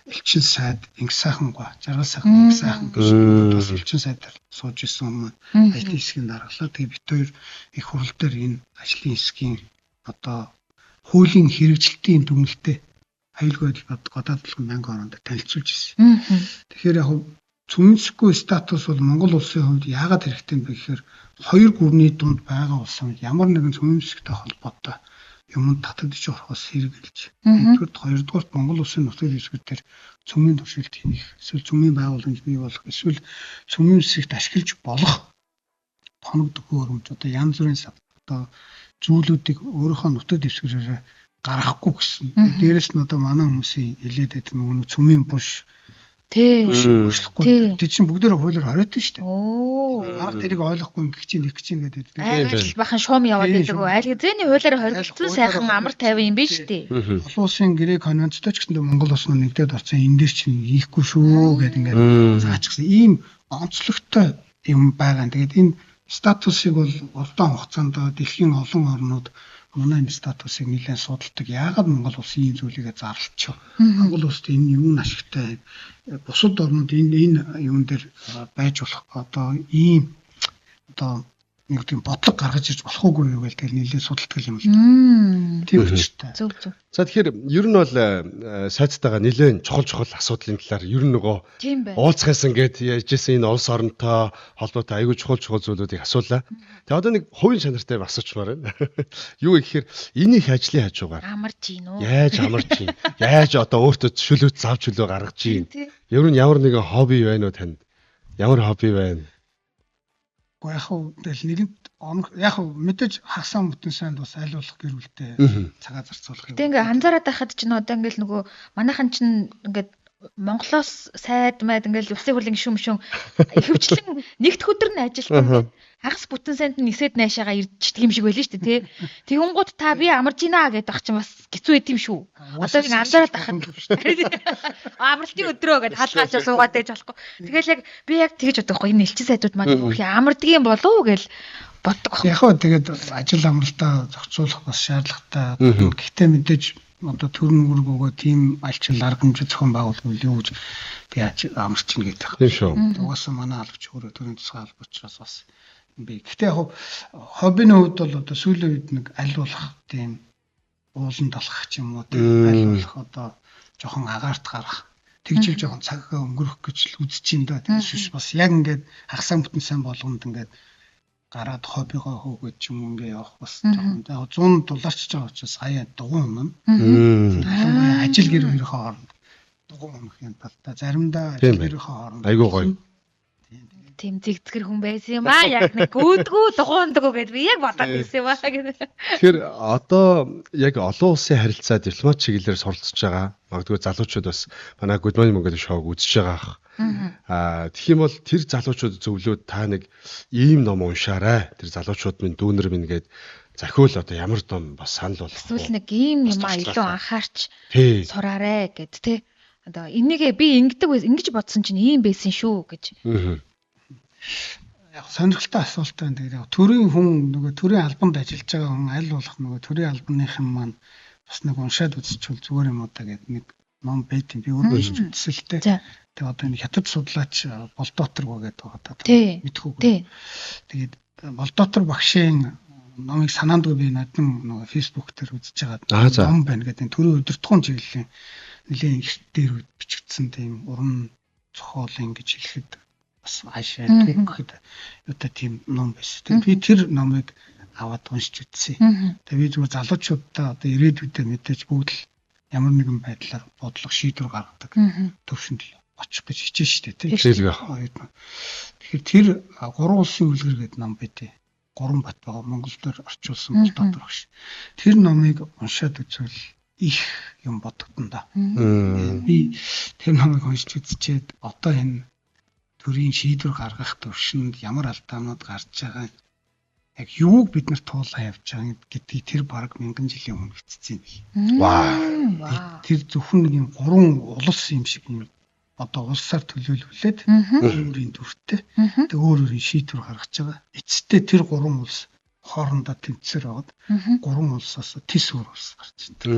элчин сайд Инг сайхан гоо, Жаргал сайхан Инг сайхан гэж бас элчин сайдаар сууж исэн юм. Ажлын хэсгийн даргалаа. Тэгээ бит хоёр их хурал дээр энэ ажлын хэсгийн одоо хуулийн хэрэгжилтийн дүгнэлтээ аюулгүй байдал гадаад бодлогын байнгын оронд танилцуулж ирсэн. Тэгэхээр яг цөмийн зэвсэггүй статус бол Монгол улсын хувьд яагаад хэрэгтэй юм бэ гэхээр хоёр гүрний дунд байгаа улсын ямар нэгэн цөмийн зэвсэгтэй холбоотой юмд татагдж орохоос сэргийлж. Нэгдүгürt, хоёрдугаарт Монгол улсын нутаг дэвсгэр дээр цөмийн туршилт хийх, эсвэл цөмийн байгууламж бий болох, эсвэл цөмийн зэвсэгт ашиглаж болох тоног төхөөрөмж одоо янз бүрийн одоо зүйлүүдийг өөрийнхөө нутаг дэвсгэрээр гаргахгүй гэсэн. Дээрээс нь одоо манай хүмүүсийн хэлээд байдаг нөгөө цөмийн буш Тий. Тэр чинь бүгдээрээ хуулиар хориотой шүү дээ. Арга тэрийг ойлгохгүй ингэх чинь нэг чинь гэдэг. Айл бахан шуум яваад байдаг. Айл хэзээний хуулиар хоригдсон сайхан амар тайван юм биш үү? Олон улсын гэрээ конвенцтой ч гэсэндээ Монгол улс нь нэгдээд орсон энэ дээр чинь хийхгүй шүү гэдэг ингээд заачихсан. Ийм онцлогтой юм байгаа. Тэгээд энэ статусыг бол удаан хугацаанд дэлхийн олон орнууд манай энэ статусыг нэлээд судалдаг. Яагаад Монгол улс ийм зүйлийг зарлчих? Монгол улсад энэ юу ашигтай? Бусад орнууд энэ юун дээр байж болох одоо ийм одоо нэг тийм бодлого гаргаж ирж болох уугүй юу гэж тэгэл нэлээд судалдаг юм л да. Тийм учиртай. Зөв зөв. За тэгэхээр ер нь бол сайдтайгаа нэлээд чухал асуудлын талаар ер нь нөгөө уулзахаас ингээд яжсэн энэ улс оронтой холбоотой айгүй чухал зүйлүүдийг асуулаа. Тэгээ одоо нэг хувийн чанартай асуучмаар байна. Юу гэхээр энэ их ажлын хажуугаар амарч гин үү? Яаж амарч гин? Яаж одоо өөртөө чөлөөт зав чөлөө гаргаж гин? Ер нь ямар нэгэн хобби байна уу танд? Ямар хобби байна? Яг тэгэл нэгэнт яг мэдээж хагасаа бүтэн сайнд бас аль болох гэр бүлтэй цагаа зарцуулах юм. Тэг ингээ анзаараад байхад чинь одоо ингээл нөгөө манайхан чинь ингээд Монголоос сайд майд ингээл улсын хурлын гишүүн мшүүн ихэвчлэн нэгдэх өдөр нь ажилтан гээд хагас бүтэн сайнд нь нисээд наашаага ирчдэг юм шиг байлээ шүү дээ тий. Тэгэнгუთ та би амарж гинэ гэдэг ах чинь бас хэцүү байт юм шүү. Одоо нэг анзаараад ахад амралтын өдрөө гэд хаалгаалж суугаад байж болохгүй. Тэгэл яг би яг тэгж бодох байхгүй энэ элчин сайдууд маань бүх амардаг юм болов уу гэл боддог байхгүй. Яг хөө тэгээд ажил амралтаа зохицуулах бас шаардлагатай. Гэхдээ мэдээж одоо төрийн үүрэг өгөө тийм альчил арга хэмжээ зохион байгуулалт юу гэж би амарч ийн гэдэг. Тийм шүү. Угаасаа манай албач өөрөө төрийн тусгай алба учраас бас юм бэ. Гэхдээ яг хоббиний хувьд бол одоо сүүлийн үед нэг аль болох тийм ууланд алхах ч юм уу тийм аль болох одоо жоохон агаарт гарах тэгжил жоохон цаг өнгөрөх гэж л үзэж ин да. Тэгээс биш бас яг ингээд хагасаа бүтэн сайн болгонд ингээд гараад хоббигоо хөөгөөд ч юм уу ингээ явах бас жоохон яг 100 долларч байгаа учраас сая дугуй унана. Ялангуяа ажил гэр хоёрын хооронд дугуй унах юм талтай. Заримдаа ажил гэрийн хооронд Айгуу гоё. Тийм зэгцгэр хүн байсан юм аа. Яг нэг гүйдгүү дугуундгүү гэд би яг бодоод ирсэн юм аа гэдэг. Тэгэхээр одоо яг олон улсын харилцаа дипломат чиглэлээр суралцж байгаа магадгүй залуучууд бас манай Good Morning Mongolia шоуг үзэж байгаа ах. Аа тэгэх юм бол тэр залуучууд зөвлөөд та нэг ийм ном уншаарай. Тэр залуучууд минь дүүнер минь гээд захиул одоо ямар ном бас санал болгох. Эсвэл нэг ийм юм аа илүү анхаарч сураарэ гэд тэ. Одоо энийгээ би ингэдэг ингэж бодсон чинь ийм байсан шүү гэж. Яг сонирхолтой асуулт байна. Тэгээд яг төрийн хүн нөгөө төрийн албанд ажиллаж байгаа хүн аль болох нөгөө төрийн албаныхан маань бас нэг уншаад үзчихвэл зүгээр юм уу та гэдэг нэг ном байт юм. Би өөрөө уншиж үзсэн л дээ. Тэгээ одоо энэ хятад судлаач Болдотор гэдэг байгаа та мэдхүүгүй. Тэгээд Болдотор багшийн номыг санаандгүй би надан нөгөө Facebook дээр үзэж байгаа ном байна гэдэг төрийн удирдахуун чиглэлийн нэлээд их дээр бичигдсэн тийм уран зохиолын гэж хэлэхэд бас хаашаа гэхэд юутай тийм ном байсан. Тэгээд би тэр номыг аваад уншиж үзсэн. Тэгээд би зүгээр залуучуудаа одоо ирээдүйдээ мэдээж бүгд л ямар нэгэн байдлаар бодлого шийдвэр гаргадаг төвшөнд очих гэж хичээн шүү дээ, тийм. Тэгэхээр тэр гурван улсын үлгэр гэдэг ном байдیں۔ Гурван бат байгаа Монгол дээр орчуулсан Болдотор багш. Тэр номыг уншаад үзвэл их юм бодогдно да. Би тэр номыг уншиж үзчихэд одоо энэ төрийн шийдвэр гаргах төвшөнд ямар алдаанууд гарч байгаа яг юуг бид нар туулаа явж байгаа гэдгийг тэр бараг мянган жилийн өмнө бичсэн юм бэл. Вау. Тэр зөвхөн нэг юм гурван улс юм шиг юм одоо улсаар төлөөлүүлээд өөрийн дүртэй тэг өөр өөрийн шийдвэр гаргаж байгаа. Эцэстээ тэр гурван улс хоорондоо тэмцээр байгаад гурван улсаас тис өөр улс гарч ирдэг.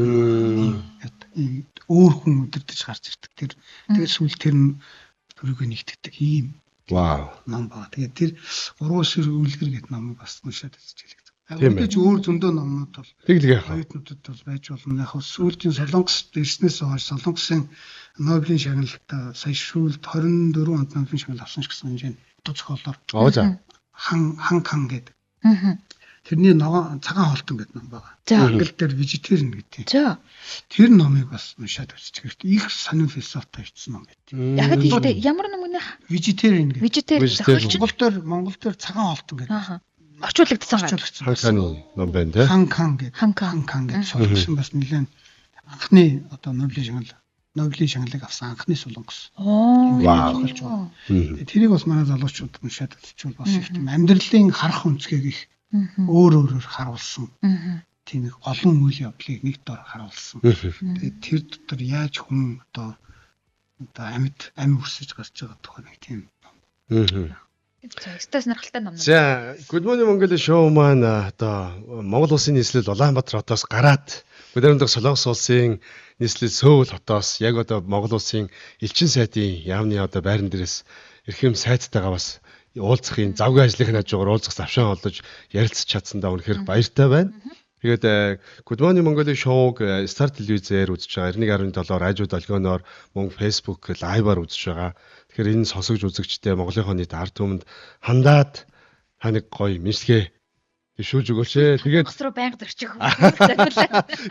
Өөр хүн өдөртөж гарч ирдэг. Тэр тэгээд сүүл тэр нь төрөөгөө нэгтгэдэг ийм вау ном байгаа. Тэгээд тэр гурван улсын үлгэр гэдэг номыг бас уншаад үзэж хэлэх. Мэдээж өөр зөндөө номнууд бол оюутнуудад бол байж болно. Яг сүүлдийн Солонгост ирснээс хойш Солонгосын Нобелийн шагналтай сая сүүлд 24 онд Нобелийн шагнал авсан ч гэсэн хэмжээний утга зохиолоор. Оо за. Хан хан кан гэдэг. Тэрний ногоон цагаан хоолтон гэдэг ном байгаа. Англи дээр vegetarian гэдэг. За. Тэр номыг бас уншаад үзчих хэрэгтэй. Их сонин философитой бичсэн ном байдаг. Яг тийхтэй ямар ном гэнэ? Vegetarian гэдэг. Vegetarian зохиолч. Монгол дээр цагаан хоолтон гэдэг. Орчуулагдсан гар. Хан ном байна те. Хан кан гэдэг. Хан кан гэдэг солонгосын бас нэлээд анхны одоо Нобелийн шагналыг авсан анхны солонгос. Вау. Тэрийг бас манай залуучууд уншаад үзчихвэл бас их тийм амьдралын харах өнцгийг их өөр өөрөөр харуулсан. Тийм их олон үйл явдлыг нэг дор харуулсан. Тэгээд тэр дотор яаж хүн одоо амьд ам өрсөж гарч байгаа тухай нэг тийм ном. За, өстой сонирхолтой ном. За, Good Morning Mongolia show маань одоо Монгол улсын нийслэл Улаанбаатар хотоос гараад Бүдэрмдэх Солонгос улсын нийслэл Сөүл хотоос яг одоо Монгол улсын элчин сайдын яамны одоо байран дээрээс эрхэм сайдтайгаа бас уулзахын завгүй ажлынхын хажуугаар уулзах завшаан олдож ярилцаж чадсандаа үнэхээр баяртай байна. Тэгээд Good Morning Mongolia show-г Star телевизээр үзэж байгаа. 91.7-оор Ажуу долгионоор мөн Facebook live-аар үзэж байгаа. Тэгэхээр энэ сонсогч үзэгчтэй Монголынхоо нийт ард түмэнд хандаад та нэг гоё мэдлэгээ шүүж өгөөч ээ. Тэгээд Монгол руу байнга зөрчих.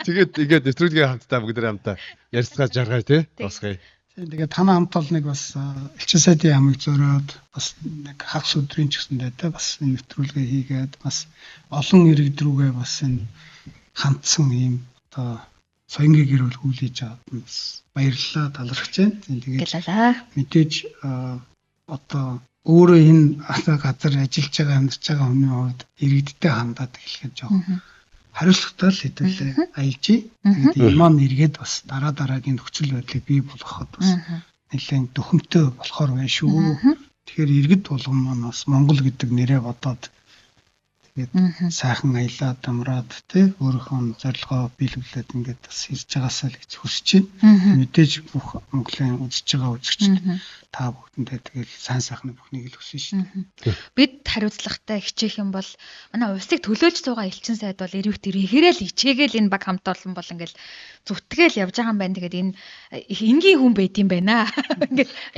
Тэгээд ингээд нэвтрүүлгийн хамтдаа бүгд хамтдаа ярилцгаа жаргая тий. Дуусгая. Тэгээд танай хамт олныг бас элчин сайдын яамыг зориод бас нэг хагас өдрийн ч гэсэндээ те бас энэ нэвтрүүлгээ хийгээд бас олон иргэд рүүгээ бас энэ хандсан ийм одоо Соёнгийн гэр бүл хүлээж аваад нь бас баярлалаа, талархаж байна. Тэгээд Гэлээ. мэдээж одоо өөрөө энэ одоо газар ажиллаж байгаа, амьдарч байгаа хүний хувьд иргэдтэй хандаад эхлэхэд жоох хариуцлагатай л хэдүүлээ аялжээ. Тэгээд энэ маань эргээд бас дараа дараагийн нөхцөл байдлыг бий болгоход бас нэлээд дөхөмтэй болохоор байна шүү. Тэгэхээр иргэд болгон маань бас Монгол гэдэг нэрээ бодоод тэгээд сайхан аялаад амраад тий өөрийнхөө зорилгоо биелүүлээд ингээд бас ирж байгаасаа л гэж хүсэж байна. Мэдээж бүх Монголын үзэж байгаа үзэгчд та бүхэндээ тэгэл сайн сайхны бүхнийг л хүсэж шүү дээ. Бид хариуцлагатай хичээх юм бол манай улсыг төлөөлж суугаа элчин сайд бол эрвэх дэрхээрээ л хичээгээл энэ баг хамт олон бол ингээл зүтгээл явж байгаа юм байна. Тэгээд энэ их энгийн хүн байд юм байна.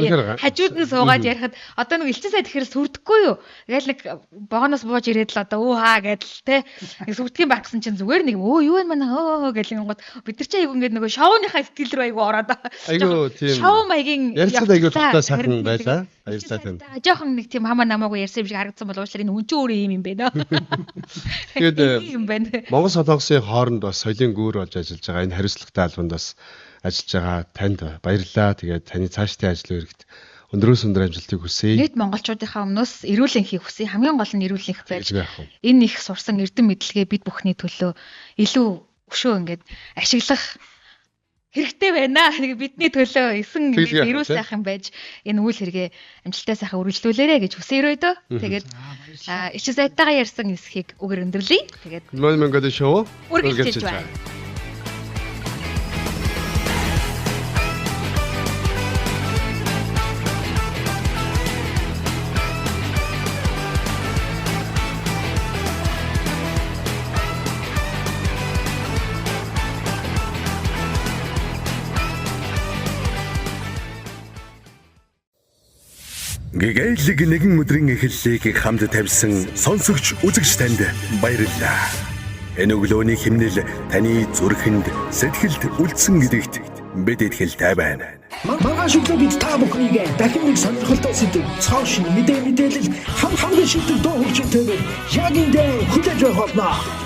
Ингээд хажууд нь суугаад ярихад одоо нэг элчин сайд гэхээр сүрдэхгүй юу? Тэгэл нэг богоноос бууж ирээд л одоо өө хаа гэдэл те. Нэг сүрдгийн байх гэсэн чинь зүгээр нэг өө юу вэ манай өө гэл ингэнгүүт бид нар чи айгу ингээд нөгөө шоуныхаа сэтгэл рүү айгу ороод Айгу тийм шоу маягийн ярилцлага айгу явцлаа. тухтай сайхан Харин байлаа. Баярлалаа танд. Жохон нэг тийм хамаа намаагүй ярьсан юм шиг харагдсан бол уучлаарай энэ хүн чинь өөрөө ийм юм байна. Тэгээд юм байна. Монгол Солонгосын хооронд бас соёлын гүүр болж ажиллаж байгаа энэ хариуцлагатай албанд бас ажиллаж байгаа танд баярлалаа. Тэгээд таны цаашдын ажил үргэлт өндрөөс өндөр амжилтыг хүсье. Нийт монголчуудынхаа өмнөөс эрүүл энхийг хүсье. Хамгийн гол нь эрүүл энх байж Гэж байх уу? энэ их сурсан эрдэм мэдлэгээ бид бүхний төлөө илүү өшөө ингээд ашиглах хэрэгтэй байна. Нэг бидний төлөө эсэн Тэгэлгүй ингээд яах эрүүл вэ, тэ? сайхан байж энэ үйл хэрэгээ амжилттай сайхан үргэлжлүүлээрэ гэж хүсье өрөөдөө. Тэгээд элчин сайдтайгаа ярьсан эсхийг үгээр өндөрлөе. Тэгээд Good morning Mongolia show. үргэлжилж байна. Гэгээлэг нэгэн өдрийн эхлэлийг хамт тавьсан сонсогч үзэгч танд баярлалаа. Энэ өглөөний химнэл таны зүрхэнд, сэтгэлд үлдсэн гэдэгт бид итгэлтэй байна. Маргааш өглөө бид та бүхнийг дахин нэг сонирхолтой сэдэв, цоо шинэ мэдээ мэдээлэл хам хамгийн шилдэг дуу хөгжимтэйгээр яг эндээ хүлээж авах болно.